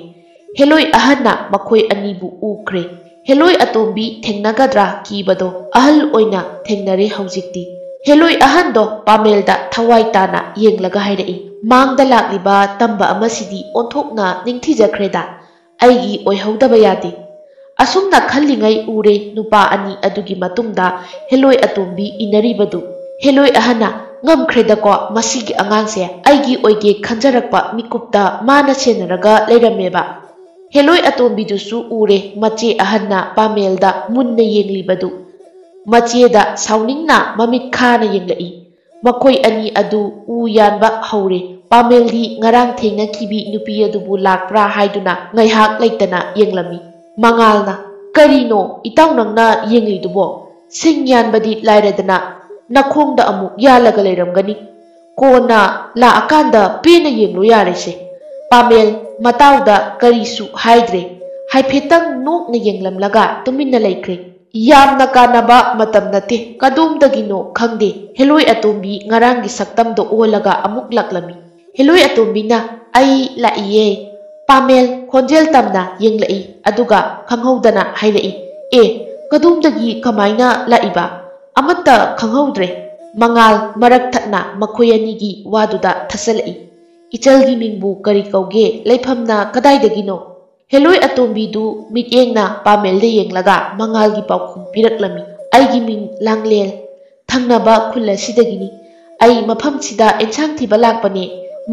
ꯍꯦꯂꯣꯏ ꯑꯍꯟꯅ ꯃꯈꯣꯏ ꯑꯅꯤꯕꯨ ꯎꯈ꯭ꯔꯦ꯫ ꯍꯦꯂꯣꯏ ꯑꯇꯣꯝꯕꯤ ꯊꯦꯡꯅꯒꯗ꯭ꯔꯥ ꯀꯤꯕꯗꯣ ꯑꯍꯜ ꯑꯣꯏꯅ ꯊꯦꯡꯅꯔꯦ ꯍꯧꯖꯤꯛꯇꯤ꯫ ꯍꯦꯂꯣꯏ ꯑꯍꯟꯗꯣ ꯄꯥꯃꯦꯜꯗ ꯊꯋꯥꯏ ꯇꯥꯅ ꯌꯦꯡꯂꯒ ꯍꯥꯏꯔꯛꯏ, "ꯃꯥꯡꯗ ꯂꯥꯛꯂꯤꯕ ꯇꯝꯕ ꯑꯃꯁꯤꯗꯤ ꯑꯣꯟꯊꯣꯛꯅ ꯅꯤꯡꯊꯤꯖꯈ꯭ꯔꯦꯗ꯫ ꯑꯩꯒꯤ ꯑꯣꯏꯍꯧꯗꯕ ꯌꯥꯗꯦ꯫" ꯑꯁꯨꯝꯅ ꯈꯜꯂꯤꯉꯩ ꯎꯔꯦ ꯅꯨꯄꯥ ꯑꯅꯤ ꯑꯗꯨꯒꯤ ꯃꯇꯨꯡꯗ ꯍꯦꯂꯣꯏ ꯑꯇꯣꯝꯕꯤ ꯏꯟꯅꯔꯤꯕꯗꯨ꯫ ꯍꯦꯂꯣꯏ ꯑꯍꯟꯅ, "ꯉꯝꯈ꯭ꯔꯦꯗꯀꯣ, ꯃꯁꯤꯒꯤ ꯑꯉꯥꯡꯁꯦ ꯑꯩꯒꯤ ꯑꯣꯏꯒꯦ ꯈꯟꯖꯔꯛꯄ ꯃꯤꯀꯨꯞꯇ ꯃꯥꯅ ꯁꯦꯟꯅꯔꯒ ꯂꯩꯔꯝꯃꯦꯕ꯫" ꯍꯦꯂꯣꯏ ꯑꯇꯣꯝꯕꯤꯗꯨꯁꯨ ꯎꯔꯦ ꯃꯆꯦ ꯑꯍꯟꯅ ꯄꯥꯃꯦꯜꯗ ꯃꯨꯟꯅ ꯌꯦꯡꯂꯤꯕꯗꯨ꯫ ꯃꯆꯦꯗ ꯁꯥꯎꯅꯤꯡꯅ ꯃꯃꯤꯠ ꯈꯥꯅ ꯌꯦꯡꯂꯛꯏ꯫ ꯃꯈꯣꯏ ꯑꯅꯤ ꯑꯗꯨ ꯎ ꯌꯥꯟꯕ ꯍꯧꯔꯦ꯫ ꯄꯥꯃꯦꯜꯗꯤ ꯉꯔꯥꯡ ꯊꯦꯡꯅꯈꯤꯕꯤ ꯅꯨꯄꯤ ꯑꯗꯨꯕꯨ ꯂꯥꯛꯄ꯭ꯔꯥ ꯍꯥꯏꯗꯨꯅ ꯉꯥꯏꯍꯥꯛ ꯂꯩꯇꯅ ꯌꯦꯡꯂꯝꯃꯤ꯫ ꯃꯉꯥꯜꯅ, "ꯀꯔꯤꯅꯣ ꯏꯇꯥꯎ ꯅꯪꯅ ꯌꯦꯡꯂꯤꯗꯨꯕꯣ? ꯁꯤꯡ ꯌꯥꯟꯕꯗꯤ ꯂꯥꯏꯔꯗꯅ ꯅꯈꯣꯡꯗ ꯑꯃꯨꯛ ꯌꯥꯜꯂꯒ ꯂꯩꯔꯝꯒꯅꯤ꯫ ꯀꯣꯟꯅ ꯂꯥꯛꯑꯀꯥꯟꯗ ꯄꯦꯟꯅ ꯌꯦꯡꯂꯨ ꯌꯥꯔꯦꯁꯦ꯫" ꯄꯥꯃꯦꯜ ꯃꯇꯥꯎꯗ ꯀꯔꯤꯁꯨ ꯍꯥꯏꯗ꯭ꯔꯦ꯫ ꯍꯥꯏꯐꯦꯠꯇꯪ ꯅꯣꯛꯅ ꯌꯦꯡꯂꯝꯂꯒ ꯇꯨꯃꯤꯟꯅ ꯂꯩꯈ꯭ꯔꯦ꯫ ꯌꯥꯝꯅ ꯀꯥꯟꯅꯕ ꯃꯇꯝ ꯅꯠꯇꯦ꯫ ꯀꯗꯣꯝꯗꯒꯤꯅꯣ ꯈꯪꯗꯦ꯫ ꯍꯦꯂꯣꯏ ꯑꯇꯣꯝꯕꯤ ꯉꯔꯥꯡꯒꯤ ꯁꯛꯇꯝꯗꯣ ꯑꯣꯜꯂꯒ ꯑꯃꯨꯛ ꯂꯥꯛꯂꯝꯃꯤ꯫ ꯍꯦꯂꯣꯏ ꯑꯇꯣꯝꯕꯤꯅ, "ꯑꯩ ꯂꯥꯛꯏꯌꯦ꯫" ꯄꯥꯃꯦꯜ ꯈꯣꯟꯖꯦꯜ ꯇꯝꯅ ꯌꯦꯡꯂꯛꯏ, ꯑꯗꯨꯒ ꯈꯪꯍꯧꯗꯅ ꯍꯥꯏꯔꯛꯏ, "ꯑꯦ, ꯀꯗꯣꯝꯗꯒꯤ ꯀꯃꯥꯏꯅ ꯂꯥꯛꯏꯕ? ꯑꯃꯠꯇ ꯈꯪꯍꯧꯗ꯭ꯔꯦ꯫" ꯃꯉꯥꯜ ꯃꯔꯛ ꯊꯠꯅ ꯃꯈꯣꯏ ꯑꯅꯤꯒꯤ ꯋꯥꯗꯨꯗ ꯊꯠꯆꯜꯂꯛꯏ꯫ "ꯏꯆꯜꯒꯤ ꯃꯤꯡꯕꯨ ꯀꯔꯤ ꯀꯧꯒꯦ? ꯂꯩꯐꯝꯅ ꯀꯗꯥꯏꯗꯒꯤꯅꯣ?" ꯍꯦꯂꯣꯏ ꯑꯇꯣꯝꯕꯤꯗꯨ ꯃꯤꯠꯌꯦꯡꯅ ꯄꯥꯃꯦꯜꯗ ꯌꯦꯡꯂꯒ ꯃꯉꯥꯜꯒꯤ ꯄꯥꯎꯈꯨꯝ ꯄꯤꯔꯛꯂꯝꯃꯤ, "ꯑꯩꯒꯤ ꯃꯤꯡ ꯂꯥꯡꯂꯦꯟ, ꯊꯪꯅꯕ ꯈꯨꯜ ꯑꯁꯤꯗꯒꯤꯅꯤ꯫ ꯑꯩ ꯃꯐꯝꯁꯤꯗ ꯑꯦꯟꯁꯥꯡ ꯊꯤꯕ ꯂꯥꯛꯄꯅꯦ꯫"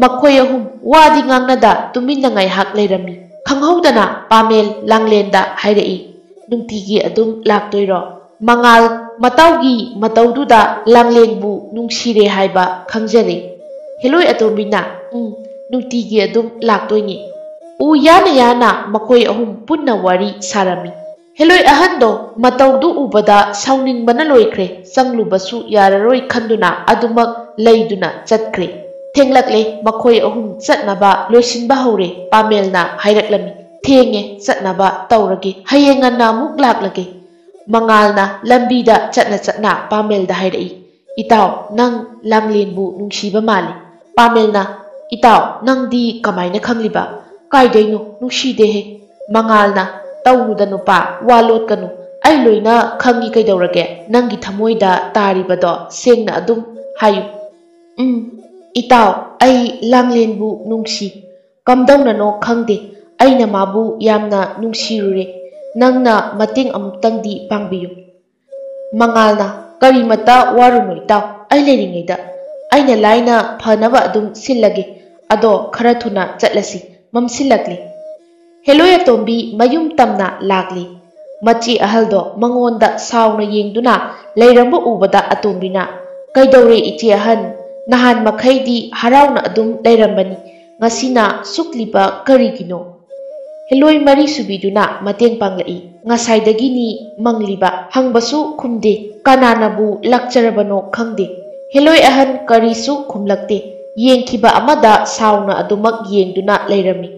ꯃꯈꯣꯏ ꯑꯍꯨꯝ ꯋꯥꯗꯤ ꯉꯥꯡꯅꯗ ꯇꯨꯃꯤꯟꯅ ꯉꯥꯏꯍꯥꯛ ꯂꯩꯔꯝꯃꯤ꯫ ꯈꯪꯍꯧꯗꯅ ꯄꯥꯃꯦꯜ ꯂꯥꯡꯂꯦꯟꯗ ꯍꯥꯏꯔꯛꯏ, "ꯅꯨꯡꯇꯤꯒꯤ ꯑꯗꯨꯝ ꯂꯥꯛꯇꯣꯏꯔꯣ?" ꯃꯉꯥꯜ ꯃꯇꯥꯎꯒꯤ ꯃꯇꯧꯗꯨꯗ ꯂꯥꯡꯂꯦꯟꯕꯨ ꯅꯨꯡꯁꯤꯔꯦ ꯍꯥꯏꯕ ꯈꯪꯖꯔꯦ꯫ ꯍꯦꯂꯣꯏ ꯑꯇꯣꯝꯕꯤꯅ, "ꯎꯝ, ꯅꯨꯡꯇꯤꯒꯤ ꯑꯗꯨꯝ ꯂꯥꯛꯇꯣꯏꯅꯤ꯫" ꯎ ꯌꯥꯅ ꯌꯥꯅ ꯃꯈꯣꯏ ꯑꯍꯨꯝ ꯄꯨꯟꯅ ꯋꯥꯔꯤ ꯁꯥꯔꯝꯃꯤ꯫ ꯍꯦꯂꯣꯏ ꯑꯍꯟꯗꯣ ꯃꯇꯧꯗꯨ ꯎꯕꯗ ꯁꯥꯎꯅꯤꯡꯕꯅ ꯂꯣꯏꯈ꯭ꯔꯦ꯫ ꯆꯪꯂꯨꯕꯁꯨ ꯌꯥꯔꯔꯣꯏ ꯈꯟꯗꯨꯅ ꯑꯗꯨꯃꯛ ꯂꯩꯗꯨꯅ ꯆꯠꯈ꯭ꯔꯦ꯫ "ꯊꯦꯡꯂꯛꯂꯦ, ꯃꯈꯣꯏ ꯑꯍꯨꯝ ꯆꯠꯅꯕ ꯂꯣꯏꯁꯤꯟꯕ ꯍꯧꯔꯦ꯫" ꯄꯥꯃꯦꯜꯅ ꯍꯥꯏꯔꯛꯂꯝꯃꯤ꯫ "ꯊꯦꯡꯉꯦ, ꯆꯠꯅꯕ ꯇꯧꯔꯒꯦ, ꯍꯌꯦꯡ ꯉꯟꯅ ꯑꯃꯨꯛ ꯂꯥꯛꯂꯒꯦ꯫" ꯃꯉꯥꯜꯅ ꯂꯝꯕꯤꯗ ꯆꯠꯅ ꯆꯠꯅ ꯄꯥꯃꯦꯜꯗ ꯍꯥꯏꯔꯛꯏ, "ꯏꯇꯥꯎ, ꯅꯪ ꯂꯥꯡꯂꯦꯟꯕꯨ ꯅꯨꯡꯁꯤꯕ ꯃꯥꯜꯂꯤ꯫" ꯄꯥꯃꯦꯜꯅ, "ꯏꯇꯥꯎ, ꯅꯪꯗꯤ ꯀꯃꯥꯏꯅ ꯈꯪꯂꯤꯕ?" "ꯀꯥꯏꯗꯩꯅꯣ? ꯅꯨꯡꯁꯤꯗꯦꯍꯦ꯫" ꯃꯉꯥꯜꯅ, "ꯇꯧꯅꯨꯗ ꯅꯨꯄꯥ, ꯋꯥ ꯂꯣꯠꯀꯅꯨ꯫ ꯑꯩ ꯂꯣꯏꯅ ꯈꯪꯉꯤ ꯀꯩꯗꯧꯔꯒꯦ꯫ ꯅꯪꯒꯤ ꯊꯃꯣꯏꯗ ꯇꯥꯔꯤꯕꯗꯣ ꯁꯦꯡꯅ ꯑꯗꯨꯝ ꯍꯥꯏꯌꯨ꯫" "ꯎꯝ, ꯏꯇꯥꯎ, ꯑꯩ ꯂꯥꯡꯂꯦꯟꯕꯨ ꯅꯨꯡꯁꯤ꯫ ꯀꯝꯗꯧꯅꯅꯣ ꯈꯪꯗꯦ, ꯑꯩꯅ ꯃꯥꯕꯨ ꯌꯥꯝꯅ ꯅꯨꯡꯁꯤꯔꯨꯔꯦ꯫ ꯅꯪꯅ ꯃꯇꯦꯡ ꯑꯃꯨꯛꯇꯪꯗꯤ ꯄꯥꯡꯕꯤꯌꯨ꯫" ꯃꯉꯥꯜꯅ, "ꯀꯔꯤꯃꯠꯇ ꯋꯥꯔꯨꯅꯨ ꯏꯇꯥꯎ, ꯑꯩ ꯂꯩꯔꯤꯉꯩꯗ꯫ ꯑꯩꯅ ꯂꯥꯏꯅ ꯐꯅꯕ ꯑꯗꯨꯝ ꯁꯤꯜꯂꯒꯦ꯫ ꯑꯗꯣ ꯈꯔ ꯊꯨꯅ ꯆꯠꯂꯁꯤ, ꯃꯝꯁꯤꯜꯂꯛꯂꯦ꯫" ꯍꯦꯂꯣꯏ ꯑꯇꯣꯝꯕꯤ ꯃꯌꯨꯝ ꯇꯝꯅ ꯂꯥꯛꯂꯤ꯫ ꯃꯆꯦ ꯑꯍꯜꯗꯣ ꯃꯉꯣꯟꯗ ꯁꯥꯎꯅ ꯌꯦꯡꯗꯨꯅ ꯂꯩꯔꯝꯕ ꯎꯕꯗ ꯑꯇꯣꯝꯕꯤꯅ, "ꯀꯩꯗꯧꯔꯦ ꯏꯆꯦ ꯑꯍꯟ? ꯅꯍꯥꯟ ꯃꯈꯩꯗꯤ ꯍꯔꯥꯎꯅ ꯑꯗꯨꯝ ꯂꯩꯔꯝꯕꯅꯤ, ꯉꯁꯤꯅ ꯁꯨꯛꯂꯤꯕ ꯀꯔꯤꯒꯤꯅꯣ?" ꯍꯦꯂꯣꯏ ꯃꯔꯤ ꯁꯨꯕꯤꯗꯨꯅ ꯃꯇꯦꯡ ꯄꯥꯡꯂꯛꯏ꯫ "ꯉꯁꯥꯏꯗꯒꯤꯅꯤ ꯃꯪꯂꯤꯕ, ꯍꯪꯕꯁꯨ ꯈꯨꯝꯗꯦ, ꯀꯅꯥꯅꯕꯨ ꯂꯥꯛꯆꯔꯕꯅꯣ ꯈꯪꯗꯦ꯫" ꯍꯦꯂꯣꯏ ꯑꯍꯟ ꯀꯔꯤꯁꯨ ꯈꯨꯝꯂꯛꯇꯦ꯫ ꯌꯦꯡꯈꯤꯕ ꯑꯃꯗ ꯁꯥꯎꯅ ꯑꯗꯨꯃꯛ ꯌꯦꯡꯗꯨꯅ ꯂꯩꯔꯝꯃꯤ꯫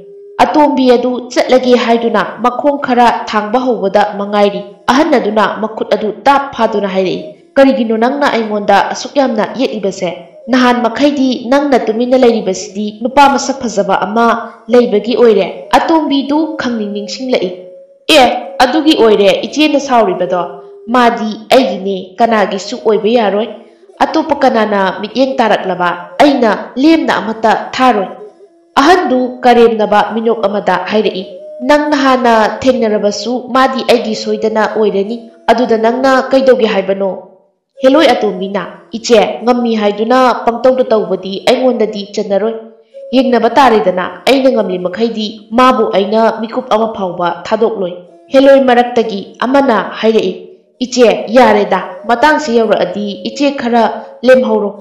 ꯑꯇꯣꯝꯕꯤ ꯑꯗꯨ ꯆꯠꯂꯒꯦ ꯍꯥꯏꯗꯨꯅ ꯃꯈꯣꯡ ꯈꯔ ꯊꯥꯡꯕ ꯍꯧꯕꯗ ꯃꯉꯥꯏꯔꯤ, ꯑꯍꯟ ꯑꯗꯨꯅ ꯃꯈꯨꯠ ꯑꯗꯨ ꯇꯥꯞ ꯐꯥꯗꯨꯅ ꯍꯥꯏꯔꯛꯏ, "ꯀꯔꯤꯒꯤꯅꯣ ꯅꯪꯅ ꯑꯩꯉꯣꯟꯗ ꯑꯁꯨꯛ ꯌꯥꯝꯅ ꯌꯦꯠꯂꯤꯕꯁꯦ? ꯅꯍꯥꯟ ꯃꯈꯩꯗꯤ ꯅꯪꯅ ꯇꯨꯃꯤꯟꯅ ꯂꯩꯔꯤꯕꯁꯤꯗꯤ ꯅꯨꯄꯥ ꯃꯁꯛ ꯐꯖꯕ ꯑꯃ ꯂꯩꯕꯒꯤ ꯑꯣꯏꯔꯦ꯫" ꯑꯇꯣꯝꯕꯤꯗꯨ ꯈꯪꯅꯤꯡ ꯅꯤꯡꯁꯤꯡꯂꯛꯏ꯫ "ꯑꯦ, ꯑꯗꯨꯒꯤ ꯑꯣꯏꯔꯦ ꯏꯆꯦꯅ ꯁꯥꯎꯔꯤꯕꯗꯣ꯫ ꯃꯥꯗꯤ ꯑꯩꯒꯤꯅꯦ, ꯀꯅꯥꯒꯤꯁꯨ ꯑꯣꯏꯕ ꯌꯥꯔꯣꯏ꯫ ꯑꯇꯣꯞꯄ ꯀꯅꯥꯅ ꯃꯤꯠꯌꯦꯡ ꯇꯥꯔꯛꯂꯕ ꯑꯩꯅ ꯂꯦꯝꯅ ꯑꯃꯠꯇ ꯊꯥꯔꯣꯏ꯫" ꯑꯍꯟꯗꯨ ꯀꯔꯦꯝꯅꯕ ꯃꯤꯅꯣꯛ ꯑꯃꯗ ꯍꯥꯏꯔꯛꯏ, "ꯅꯪ ꯅꯍꯥꯟꯅ ꯊꯦꯡꯅꯔꯕꯁꯨ ꯃꯥꯗꯤ ꯑꯩꯒꯤ ꯁꯣꯏꯗꯅ ꯑꯣꯏꯔꯅꯤ꯫ ꯑꯗꯨꯗ ꯅꯪꯅ ꯀꯩꯗꯧꯒꯦ ꯍꯥꯏꯕꯅꯣ?" ꯍꯦꯂꯣꯏ ꯑꯇꯣꯝꯕꯤꯅ, "ꯏꯆꯦ, ꯉꯝꯃꯤ ꯍꯥꯏꯗꯨꯅ ꯄꯪꯇꯧꯗ ꯇꯧꯕꯗꯤ ꯑꯩꯉꯣꯟꯗꯗꯤ ꯆꯟꯅꯔꯣꯏ꯫ ꯌꯦꯡꯅꯕ ꯇꯥꯔꯦꯗꯅ, ꯑꯩꯅ ꯉꯝꯂꯤ ꯃꯈꯩꯗꯤ ꯃꯥꯕꯨ ꯑꯩꯅ ꯃꯤꯀꯨꯞ ꯑꯃ ꯐꯥꯎꯕ ꯊꯥꯗꯣꯛꯂꯣꯏ꯫" ꯍꯦꯂꯣꯏ ꯃꯔꯛꯇꯒꯤ ꯑꯃꯅ ꯍꯥꯏꯔꯛꯏ, "ꯏꯆꯦ, ꯌꯥꯔꯦꯗ, ꯃꯇꯥꯡꯁꯤ ꯌꯧꯔꯛꯑꯗꯤ ꯏꯆꯦ ꯈꯔ ꯂꯦꯝꯍꯧꯔꯣ꯫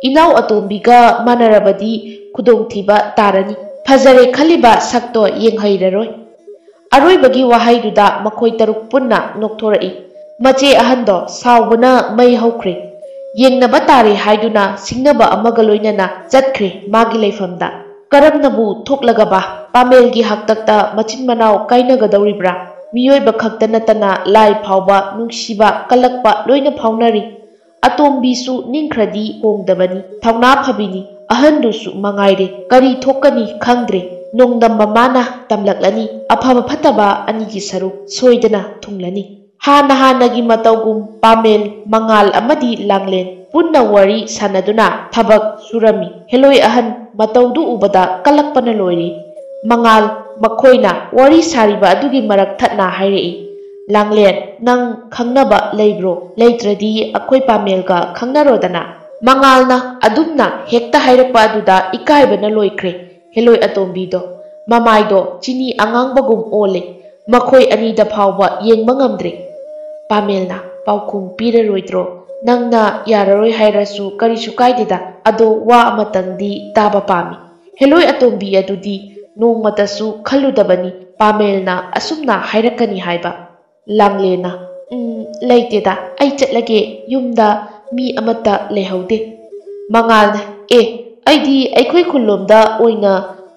ꯏꯅꯥꯎ ꯑꯇꯣꯝꯕꯤꯒ ꯃꯥꯟꯅꯔꯕꯗꯤ ꯈꯨꯗꯣꯡꯊꯤꯕ ꯇꯥꯔꯅꯤ꯫ ꯐꯖꯔꯦ ꯈꯜꯂꯤꯕ ꯁꯛꯇꯣ ꯌꯦꯡꯍꯩꯔꯔꯣꯏ꯫" ꯑꯔꯣꯏꯕꯒꯤ ꯋꯥꯍꯩꯗꯨꯗ ꯃꯈꯣꯏ ꯇꯔꯨꯛ ꯄꯨꯟꯅ ꯅꯣꯛꯊꯣꯔꯛꯏ꯫ ꯃꯆꯦ ꯑꯍꯟꯗꯣ ꯁꯥꯎꯕꯅ ꯃꯩ ꯍꯧꯈ꯭ꯔꯦ꯫ ꯌꯦꯡꯅꯕ ꯇꯥꯔꯦ ꯍꯥꯏꯗꯨꯅ ꯁꯤꯡꯅꯕ ꯑꯃꯒ ꯂꯣꯏꯅꯅ ꯆꯠꯈ꯭ꯔꯦ ꯃꯥꯒꯤ ꯂꯩꯐꯝꯗ꯫ ꯀꯔꯝꯅꯕꯨ ꯊꯣꯛꯂꯒꯕ ꯄꯥꯃꯦꯜꯒꯤ ꯍꯥꯛꯇꯛꯇ ꯃꯆꯤꯟ ꯃꯅꯥꯎ ꯀꯥꯏꯅꯒꯗꯧꯔꯤꯕ꯭ꯔꯥ? ꯃꯤꯑꯣꯏꯕ ꯈꯛꯇ ꯅꯠꯇꯅ ꯂꯥꯏ ꯐꯥꯎꯕ ꯅꯨꯡꯁꯤꯕ, ꯀꯜꯂꯛꯄ ꯂꯣꯏꯅ ꯐꯥꯎꯅꯔꯤ꯫ ꯑꯇꯣꯝꯕꯤꯁꯨ ꯅꯤꯡꯈ꯭ꯔꯗꯤ ꯍꯣꯡꯗꯕꯅꯤ, ꯊꯧꯅꯥ ꯐꯕꯤꯅꯤ, ꯑꯍꯟꯗꯨꯁꯨ ꯃꯉꯥꯏꯔꯦ꯫ ꯀꯔꯤ ꯊꯣꯛꯀꯅꯤ ꯈꯪꯗ꯭ꯔꯦ꯫ ꯅꯣꯡꯗꯝꯕ ꯃꯥꯅ ꯇꯝꯂꯛꯂꯅꯤ꯫ ꯑꯐꯕ ꯐꯠꯇꯕ ꯑꯅꯤꯒꯤ ꯁꯔꯨꯛ ꯁꯣꯏꯗꯅ ꯊꯨꯡꯂꯅꯤ꯫ ꯍꯥꯟꯅ ꯍꯥꯟꯅꯒꯤ ꯃꯇꯧꯒꯨꯝ ꯄꯥꯃꯦꯜ, ꯃꯉꯥꯜ ꯑꯃꯗꯤ ꯂꯥꯡꯂꯦꯟ ꯄꯨꯟꯅ ꯋꯥꯔꯤ ꯁꯥꯟꯅꯗꯨꯅ ꯊꯕꯛ ꯁꯨꯔꯝꯃꯤ꯫ ꯍꯦꯂꯣꯏ ꯑꯍꯟ ꯃꯇꯧꯗꯨ ꯎꯕꯗ ꯀꯜꯂꯛꯄꯅ ꯂꯣꯏꯔꯤ꯫ ꯃꯉꯥꯜ ꯃꯈꯣꯏꯅ ꯋꯥꯔꯤ ꯁꯥꯔꯤꯕ ꯑꯗꯨꯒꯤ ꯃꯔꯛ ꯊꯠꯅ ꯍꯥꯏꯔꯛꯏ, "ꯂꯥꯡꯂꯦꯟ, ꯅꯪ ꯈꯪꯅꯕ ꯂꯩꯕ꯭ꯔꯣ? ꯂꯩꯇ꯭ꯔꯗꯤ ꯑꯩꯈꯣꯏ ꯄꯥꯃꯦꯜꯒ ꯈꯪꯅꯔꯣꯗꯅ꯫" ꯃꯉꯥꯜꯅ ꯑꯗꯨꯝꯅ ꯍꯦꯛꯇ ꯍꯥꯏꯔꯛꯄ ꯑꯗꯨꯗ ꯏꯀꯥꯏꯕꯅ ꯂꯣꯏꯈ꯭ꯔꯦ ꯍꯦꯂꯣꯏ ꯑꯇꯣꯝꯕꯤꯗꯣ꯫ ꯃꯃꯥꯏꯗꯣ ꯆꯤꯅꯤ ꯑꯉꯥꯡꯕꯒꯨꯝ ꯑꯣꯜꯂꯦ꯫ ꯃꯈꯣꯏ ꯑꯅꯤꯗ ꯐꯥꯎꯕ ꯌꯦꯡꯕ ꯉꯝꯗ꯭ꯔꯦ꯫ ꯄꯥꯃꯦꯜꯅ, "ꯄꯥꯎꯈꯨꯝ ꯄꯤꯔꯔꯣꯏꯗ꯭ꯔꯣ? ꯅꯪꯅ ꯌꯥꯔꯔꯣꯏ ꯍꯥꯏꯔꯁꯨ ꯀꯔꯤꯁꯨ ꯀꯥꯏꯗꯦꯗ꯫ ꯑꯗꯣ ꯋꯥ ꯑꯃꯇꯪꯗꯤ ꯇꯥꯕ ꯄꯥꯝꯃꯤ꯫" ꯍꯦꯂꯣꯏ ꯑꯇꯣꯝꯕꯤ ꯑꯗꯨꯗꯤ ꯅꯣꯡꯃꯇꯁꯨ ꯈꯜꯂꯨꯗꯕꯅꯤ ꯄꯥꯃꯦꯜꯅ ꯑꯁꯨꯝꯅ ꯍꯥꯏꯔꯛꯀꯅꯤ ꯍꯥꯏꯕ꯫ ꯂꯥꯡꯂꯦꯟꯅ, "ꯎꯝ, ꯂꯩꯇꯦꯗ, ꯑꯩ ꯆꯠꯂꯒꯦ, ꯌꯨꯝꯗ ꯃꯤ ꯑꯃꯠꯇ ꯂꯩꯍꯧꯗꯦ꯫" ꯃꯉꯥꯜꯅ, "ꯑꯦ, ꯑꯩꯗꯤ ꯑꯩꯈꯣꯏ ꯈꯨꯜꯂꯣꯝꯗ ꯑꯣꯏꯅ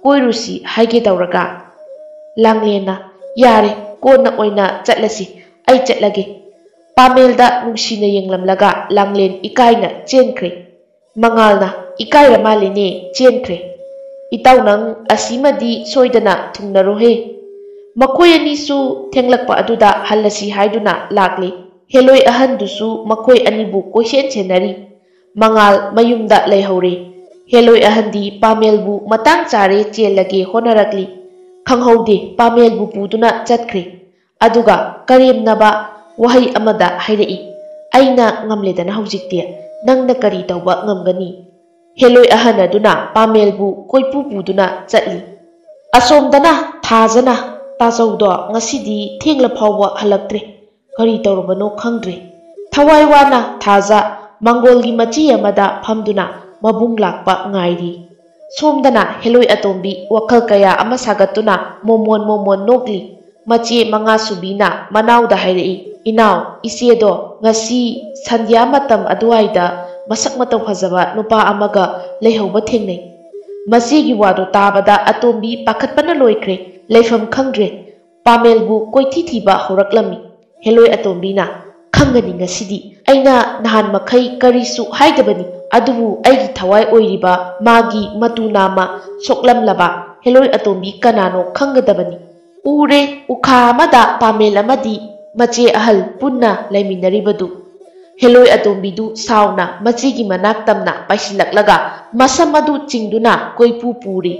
ꯀꯣꯏꯔꯨꯁꯤ ꯍꯥꯏꯒꯦ ꯇꯧꯔꯒ꯫" ꯂꯥꯡꯂꯦꯟꯅ, "ꯌꯥꯔꯦ, ꯀꯣꯟꯅ ꯑꯣꯏꯅ ꯆꯠꯂꯁꯤ, ꯑꯩ ꯆꯠꯂꯒꯦ꯫" ꯄꯥꯃꯦꯜꯗ ꯅꯨꯡꯁꯤꯅ ꯌꯦꯡꯂꯝꯂꯒ ꯂꯥꯡꯂꯦꯟ ꯏꯀꯥꯏꯅ ꯆꯦꯟꯈ꯭ꯔꯦ꯫ ꯃꯉꯥꯜꯅ, "ꯏꯀꯥꯏꯔ ꯃꯥꯜꯂꯦꯅꯦ, ꯆꯦꯟꯈ꯭ꯔꯦ꯫ ꯏꯇꯥꯎ, ꯅꯪ ꯑꯁꯤꯃꯗꯤ ꯁꯣꯏꯗꯅ ꯊꯨꯡꯅꯔꯣꯍꯦ꯫" ꯃꯈꯣꯏ ꯑꯅꯤꯁꯨ ꯊꯦꯡꯂꯛꯄ ꯑꯗꯨꯗ ꯍꯜꯂꯁꯤ ꯍꯥꯏꯗꯨꯅ ꯂꯥꯛꯂꯦ꯫ ꯍꯦꯂꯣꯏ ꯑꯍꯟꯗꯨꯁꯨ ꯃꯈꯣꯏ ꯑꯅꯤꯕꯨ ꯀꯣꯏꯁꯦꯟ ꯁꯦꯟꯅꯔꯤ꯫ ꯃꯉꯥꯜ ꯃꯌꯨꯝꯗ ꯂꯩꯍꯧꯔꯦ꯫ ꯍꯦꯂꯣꯏ ꯑꯍꯟꯗꯤ ꯄꯥꯃꯦꯜꯕꯨ ꯃꯇꯥꯡ ꯆꯥꯔꯦ ꯆꯦꯜꯂꯒꯦ ꯍꯣꯠꯅꯔꯛꯂꯤ꯫ ꯈꯪꯍꯧꯗꯦ, ꯄꯥꯃꯦꯜꯕꯨ ꯄꯨꯗꯨꯅ ꯆꯠꯈ꯭ꯔꯦ꯫ ꯑꯗꯨꯒ ꯀꯔꯦꯝꯅꯕ ꯋꯥꯍꯩ ꯑꯃꯗ ꯍꯥꯏꯔꯛꯏ, "ꯑꯩꯅ ꯉꯝꯂꯦꯗꯅ ꯍꯧꯖꯤꯛꯇꯤ, ꯅꯪꯅ ꯀꯔꯤ ꯇꯧꯕ ꯉꯝꯒꯅꯤ?" ꯍꯦꯂꯣꯏ ꯑꯍꯟ ꯑꯗꯨꯅ ꯄꯥꯃꯦꯜꯕꯨ ꯀꯣꯏꯄꯨ ꯄꯨꯗꯨꯅ ꯆꯠꯂꯤ꯫ ꯑꯁꯣꯝꯗꯅ ꯊꯥꯖꯅ, "ꯇꯥꯖꯧꯗꯣ ꯉꯁꯤꯗꯤ ꯊꯦꯡꯂ ꯐꯥꯎꯕ ꯍꯜꯂꯛꯇ꯭ꯔꯦ꯫ ꯀꯔꯤ ꯇꯧꯔꯕꯅꯣ ꯈꯪꯗ꯭ꯔꯦ꯫" ꯊꯋꯥꯏ ꯋꯥꯅ ꯊꯥꯖ ꯃꯪꯒꯣꯜꯒꯤ ꯃꯆꯤ ꯑꯃꯗ ꯐꯝꯗꯨꯅ ꯃꯕꯨꯡ ꯂꯥꯛꯄ ꯉꯥꯏꯔꯤ꯫ ꯁꯣꯝꯗꯅ ꯍꯦꯂꯣꯏ ꯑꯇꯣꯝꯕꯤ ꯋꯥꯈꯜ ꯀꯌꯥ ꯑꯃ ꯁꯥꯒꯠꯇꯨꯅ ꯃꯣꯃꯣꯟ ꯃꯣꯃꯣꯟ ꯅꯣꯛꯂꯤ꯫ ꯃꯆꯦ ꯃꯉꯥꯁꯨꯕꯤꯅ ꯃꯅꯥꯎꯗ ꯍꯥꯏꯔꯛꯏ, "ꯏꯅꯥꯎ, ꯏꯆꯦꯗꯣ ꯉꯁꯤ ꯁꯟꯙ꯭ꯌꯥ ꯃꯇꯝ ꯑꯗꯨꯋꯥꯏꯗ ꯃꯁꯛ ꯃꯇꯧ ꯐꯖꯕ ꯅꯨꯄꯥ ꯑꯃꯒ ꯂꯩꯍꯧꯕ ꯊꯦꯡꯅꯩ꯫" ꯃꯆꯦꯒꯤ ꯋꯥꯗꯨ ꯇꯥꯕꯗ ꯑꯇꯣꯝꯕꯤ ꯄꯥꯈꯠꯄꯅ ꯂꯣꯏꯈ꯭ꯔꯦ, ꯂꯩꯐꯝ ꯈꯪꯗ꯭ꯔꯦ꯫ ꯄꯥꯃꯦꯜꯕꯨ ꯀꯣꯏꯊꯤ ꯊꯤꯕ ꯍꯧꯔꯛꯂꯝꯃꯤ꯫ ꯍꯦꯂꯣꯏ ꯑꯇꯣꯝꯕꯤꯅ, "ꯈꯪꯒꯅꯤ ꯉꯁꯤꯗꯤ꯫ ꯑꯩꯅ ꯅꯍꯥꯟ ꯃꯈꯩ ꯀꯔꯤꯁꯨ ꯍꯥꯏꯗꯕꯅꯤ, ꯑꯗꯨꯕꯨ ꯑꯩꯒꯤ ꯊꯋꯥꯏ ꯑꯣꯏꯔꯤꯕ ꯃꯥꯒꯤ ꯃꯇꯨ ꯅꯥꯝꯃ ꯁꯣꯛꯂꯝꯂꯕ ꯍꯦꯂꯣꯏ ꯑꯇꯣꯝꯕꯤ ꯀꯅꯥꯅꯣ ꯈꯪꯒꯗꯕꯅꯤ꯫" ꯎꯔꯦ, ꯎꯈꯥ ꯑꯃꯗ ꯄꯥꯃꯦꯜ ꯑꯃꯗꯤ ꯃꯆꯦ ꯑꯍꯜ ꯄꯨꯟꯅ ꯂꯩꯃꯤꯟꯅꯔꯤꯕꯗꯨ꯫ ꯍꯦꯂꯣꯏ ꯑꯇꯣꯝꯕꯤꯗꯨ ꯁꯥꯎꯅ ꯃꯆꯦꯒꯤ ꯃꯅꯥꯛ ꯇꯝꯅ ꯄꯥꯏꯁꯤꯜꯂꯛꯂꯒ ꯃꯁꯝ ꯑꯗꯨ ꯆꯤꯡꯗꯨꯅ ꯀꯣꯏꯄꯨ ꯄꯨꯔꯤ꯫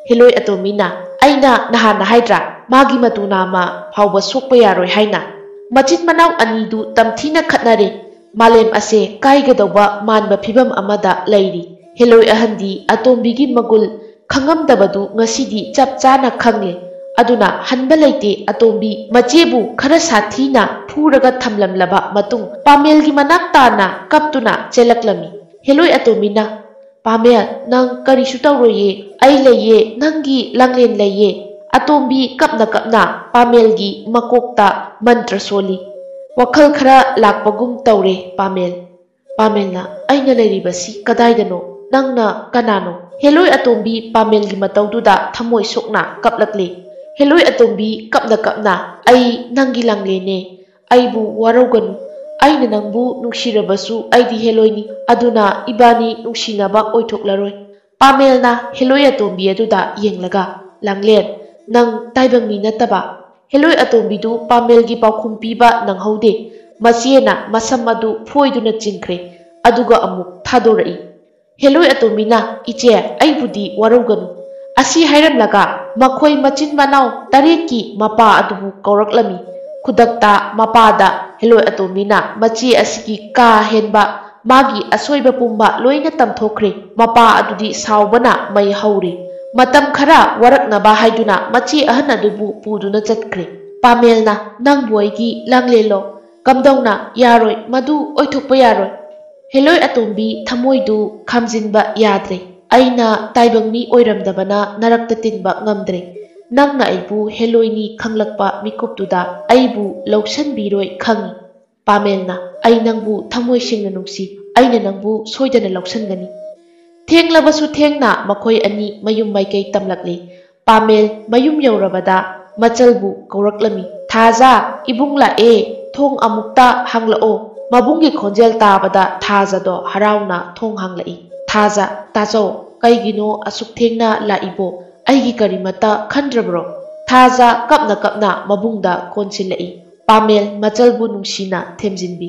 ꯍꯦꯂꯣꯏ ꯑꯇꯣꯝꯕꯤꯅ, "ꯑꯩꯅ ꯅꯍꯥꯟꯅ ꯍꯥꯏꯗ꯭ꯔꯥ, ꯃꯥꯒꯤ ꯃꯇꯨ ꯅꯥꯝꯃ ꯐꯥꯎꯕ ꯁꯣꯛꯄ ꯌꯥꯔꯣꯏ ꯍꯥꯏꯅ? ꯃꯆꯤꯟ ꯃꯅꯥꯎ ꯑꯅꯤꯗꯨ ꯇꯝꯊꯤꯅ ꯈꯠꯅꯔꯦ꯫ ꯃꯥꯂꯦꯝ ꯑꯁꯦ ꯀꯥꯏꯒꯗꯧꯕ ꯃꯥꯟꯕ ꯐꯤꯕꯝ ꯑꯃꯗ ꯂꯩꯔꯤ꯫" ꯍꯦꯂꯣꯏ ꯑꯍꯟꯗꯤ ꯑꯇꯣꯝꯕꯤꯒꯤ ꯃꯒꯨꯜ ꯈꯪꯉꯝꯗꯕꯗꯨ ꯉꯁꯤꯗꯤ ꯆꯞ ꯆꯥꯅ ꯈꯪꯂꯦ꯫ ꯑꯗꯨꯅ ꯍꯟꯕ ꯂꯩꯇꯦ꯫ ꯑꯇꯣꯝꯕꯤ ꯃꯆꯦꯕꯨ ꯈꯔ ꯁꯥꯊꯤꯅ ꯐꯨꯔꯒ ꯊꯝꯂꯝꯂꯕ ꯃꯇꯨꯡ ꯄꯥꯃꯦꯜꯒꯤ ꯃꯅꯥꯛ ꯇꯥꯅ ꯀꯞꯇꯨꯅ ꯆꯦꯜꯂꯛꯂꯝꯃꯤ꯫ ꯍꯦꯂꯣꯏ ꯑꯇꯣꯝꯕꯤꯅ, "ꯄꯥꯃꯦꯜ, ꯅꯪ ꯀꯔꯤꯁꯨ ꯇꯧꯔꯣꯏꯌꯦ, ꯑꯩ ꯂꯩꯌꯦ, ꯅꯪꯒꯤ ꯂꯥꯡꯂꯦꯟ ꯂꯩꯌꯦ꯫" ꯑꯇꯣꯝꯕꯤ ꯀꯞꯅ ꯀꯞꯅ ꯄꯥꯃꯦꯜꯒꯤ ꯃꯀꯣꯛꯇ ꯃꯟꯇ꯭ꯔ ꯁꯣꯜꯂꯤ꯫ "ꯋꯥꯈꯜ ꯈꯔ ꯂꯥꯛꯄꯒꯨꯝ ꯇꯧꯔꯦ ꯄꯥꯃꯦꯜ꯫" ꯄꯥꯃꯦꯜꯅ, "ꯑꯩꯅ ꯂꯩꯔꯤꯕꯁꯤ ꯀꯗꯥꯏꯗꯅꯣ? ꯅꯪꯅ ꯀꯅꯥꯅꯣ?" ꯍꯦꯂꯣꯏ ꯑꯇꯣꯝꯕꯤ ꯄꯥꯃꯦꯜꯒꯤ ꯃꯇꯧꯗꯨꯗ ꯊꯃꯣꯏ ꯁꯣꯛꯅ ꯀꯞꯂꯛꯂꯦ꯫ ꯍꯦꯂꯣꯏ ꯑꯇꯣꯝꯕꯤ ꯀꯞꯅ ꯀꯞꯅ, "ꯑꯩ ꯅꯪꯒꯤ ꯂꯥꯡꯂꯦꯟꯅꯦ꯫ ꯑꯩꯕꯨ ꯋꯥꯔꯧꯒꯅꯨ꯫ ꯑꯩꯅ ꯅꯪꯕꯨ ꯅꯨꯡꯁꯤꯔꯕꯁꯨ ꯑꯩꯗꯤ ꯍꯦꯂꯣꯏꯅꯤ꯫ ꯑꯗꯨꯅ ꯏꯕꯥꯅꯤ ꯅꯨꯡꯁꯤꯅꯕ ꯑꯣꯏꯊꯣꯛꯂꯔꯣꯏ꯫" ꯄꯥꯃꯦꯜꯅ ꯍꯦꯂꯣꯏ ꯑꯇꯣꯝꯕꯤ ꯑꯗꯨꯗ ꯌꯦꯡꯂꯒ, "ꯂꯥꯡꯂꯦꯟ, ꯅꯪ ꯇꯥꯏꯕꯪ ꯃꯤ ꯅꯠꯇꯕ?" ꯍꯦꯂꯣꯏ ꯑꯇꯣꯝꯕꯤꯗꯨ ꯄꯥꯃꯦꯜꯒꯤ ꯄꯥꯎꯈꯨꯝ ꯄꯤꯕ ꯅꯪꯍꯧꯗꯦ꯫ ꯃꯆꯦꯅ ꯃꯁꯝ ꯑꯗꯨ ꯐꯣꯏꯗꯨꯅ ꯆꯤꯡꯈ꯭ꯔꯦ, ꯑꯗꯨꯒ ꯑꯃꯨꯛ ꯊꯥꯗꯣꯔꯛꯏ꯫ ꯍꯦꯂꯣꯏ ꯑꯇꯣꯝꯕꯤꯅ, "ꯏꯆꯦ, ꯑꯩꯕꯨꯗꯤ ꯋꯥꯔꯧꯒꯅꯨ꯫" ꯑꯁꯤ ꯍꯥꯏꯔꯝꯂꯒ ꯃꯈꯣꯏ ꯃꯆꯤꯟ ꯃꯅꯥꯎ ꯇꯔꯦꯠꯀꯤ ꯃꯄꯥ ꯑꯗꯨꯕꯨ ꯀꯧꯔꯛꯂꯝꯃꯤ꯫ ꯈꯨꯗꯛꯇ ꯃꯄꯥꯗ ꯍꯦꯂꯣꯏ ꯑꯇꯣꯝꯕꯤꯅ ꯃꯆꯦ ꯑꯁꯤꯒꯤ ꯀꯥ ꯍꯦꯟꯕ, ꯃꯥꯒꯤ ꯑꯁꯣꯏꯕ ꯄꯨꯝꯕ ꯂꯣꯏꯅ ꯇꯝꯊꯣꯛꯈ꯭ꯔꯦ꯫ ꯃꯄꯥ ꯑꯗꯨꯗꯤ ꯁꯥꯎꯕꯅ ꯃꯩ ꯍꯧꯔꯦ꯫ ꯃꯇꯝ ꯈꯔ ꯋꯥꯔꯛꯅꯕ ꯍꯥꯏꯗꯨꯅ ꯃꯆꯦ ꯑꯍꯟ ꯑꯗꯨꯕꯨ ꯄꯨꯗꯨꯅ ꯆꯠꯈ꯭ꯔꯦ꯫ ꯄꯥꯃꯦꯜꯅ, "ꯅꯪꯕꯨ ꯑꯩꯒꯤ ꯂꯥꯡꯂꯦꯜꯂꯣ? ꯀꯝꯗꯧꯅ? ꯌꯥꯔꯣꯏ, ꯃꯗꯨ ꯑꯣꯏꯊꯣꯛꯄ ꯌꯥꯔꯣꯏ꯫" ꯍꯦꯂꯣꯏ ꯑꯇꯣꯝꯕꯤ ꯊꯃꯣꯏꯗꯨ ꯈꯥꯝꯖꯤꯟꯕ ꯌꯥꯗ꯭ꯔꯦ꯫ "ꯑꯩꯅ ꯇꯥꯏꯕꯪ ꯃꯤ ꯑꯣꯏꯔꯝꯗꯕꯅ ꯅꯔꯛꯇ ꯇꯤꯟꯕ ꯉꯝꯗ꯭ꯔꯦ꯫ ꯅꯪꯅ ꯑꯩꯕꯨ ꯍꯦꯂꯣꯏꯅꯤ ꯈꯪꯂꯛꯄ ꯃꯤꯀꯨꯞꯇꯨꯗ ꯑꯩꯕꯨ ꯂꯧꯁꯟꯕꯤꯔꯣꯏ ꯈꯪꯏ꯫" ꯄꯥꯃꯦꯜꯅ, "ꯑꯩ ꯅꯪꯕꯨ ꯊꯃꯣꯏ ꯁꯦꯡꯅ ꯅꯨꯡꯁꯤ꯫ ꯑꯩꯅ ꯅꯪꯕꯨ ꯁꯣꯏꯗꯅ ꯂꯧꯁꯟꯒꯅꯤ꯫" ꯊꯦꯡꯂꯕꯁꯨ ꯊꯦꯡꯅ ꯃꯈꯣꯏ ꯑꯅꯤ ꯃꯌꯨꯝ ꯃꯥꯏꯀꯩ ꯇꯝꯂꯛꯂꯤ꯫ ꯄꯥꯃꯦꯜ ꯃꯌꯨꯝ ꯌꯧꯔꯕꯗ ꯃꯆꯜꯕꯨ ꯀꯧꯔꯛꯂꯝꯃꯤ꯫ "ꯊꯥꯖ, ꯏꯕꯨꯡ ꯂꯥꯛꯑꯦ, ꯊꯣꯡ ꯑꯃꯨꯛꯇ ꯍꯥꯡꯂꯛꯑꯣ꯫" ꯃꯕꯨꯡꯒꯤ ꯈꯣꯟꯖꯦꯜ ꯇꯥꯕꯗ ꯊꯥꯖꯗꯣ ꯍꯔꯥꯎꯅ ꯊꯣꯡ ꯍꯥꯡꯂꯛꯏ꯫ ꯊꯥꯖ, "ꯇꯥꯆꯧ, ꯀꯩꯒꯤꯅꯣ ꯑꯁꯨꯛ ꯊꯦꯡꯅ ꯂꯥꯛꯏꯕꯣ? ꯑꯩꯒꯤ ꯀꯔꯤꯃꯠꯇ ꯈꯟꯗ꯭ꯔꯕ꯭ꯔꯣ?" ꯊꯥꯖ ꯀꯞꯅ ꯀꯞꯅ ꯃꯕꯨꯡꯗ ꯀꯣꯟꯁꯤꯜꯂꯛꯏ꯫ ꯄꯥꯃꯦꯜ ꯃꯆꯜꯕꯨ ꯅꯨꯡꯁꯤꯅ ꯊꯦꯝꯖꯤꯟꯕꯤ꯫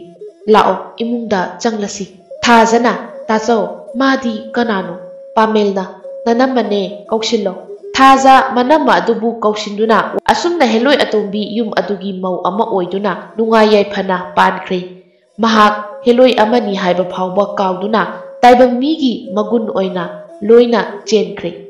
"ꯂꯥꯛꯑꯣ, ꯏꯃꯨꯡꯗ ꯆꯪꯂꯁꯤ꯫" ꯊꯥꯖꯅ, "ꯇꯥꯆꯧ, ꯃꯥꯗꯤ ꯀꯅꯥꯅꯣ?" ꯄꯥꯃꯦꯜꯅ, "ꯅꯅꯝꯃꯅꯦ, ꯀꯧꯁꯤꯜꯂꯣ꯫" ꯊꯥꯖ ꯃꯅꯝꯃ ꯑꯗꯨꯕꯨ ꯀꯧꯁꯤꯟꯗꯨꯅ ꯑꯁꯨꯝꯅ ꯍꯦꯂꯣꯏ ꯑꯇꯣꯝꯕꯤ ꯌꯨꯝ ꯑꯗꯨꯒꯤ ꯃꯧ ꯑꯃ ꯑꯣꯏꯗꯨꯅ ꯅꯨꯡꯉꯥꯏ ꯌꯥꯏꯐꯅ ꯄꯥꯟꯈ꯭ꯔꯦ꯫ ꯃꯍꯥꯛ ꯍꯦꯂꯣꯏ ꯑꯃꯅꯤ ꯍꯥꯏꯕ ꯐꯥꯎꯕ ꯀꯥꯎꯗꯨꯅ ꯇꯥꯏꯕꯪ ꯃꯤꯒꯤ ꯃꯒꯨꯟ ꯑꯣꯏꯅ ꯂꯣꯏꯅ ꯆꯦꯟꯈ꯭ꯔꯦ꯫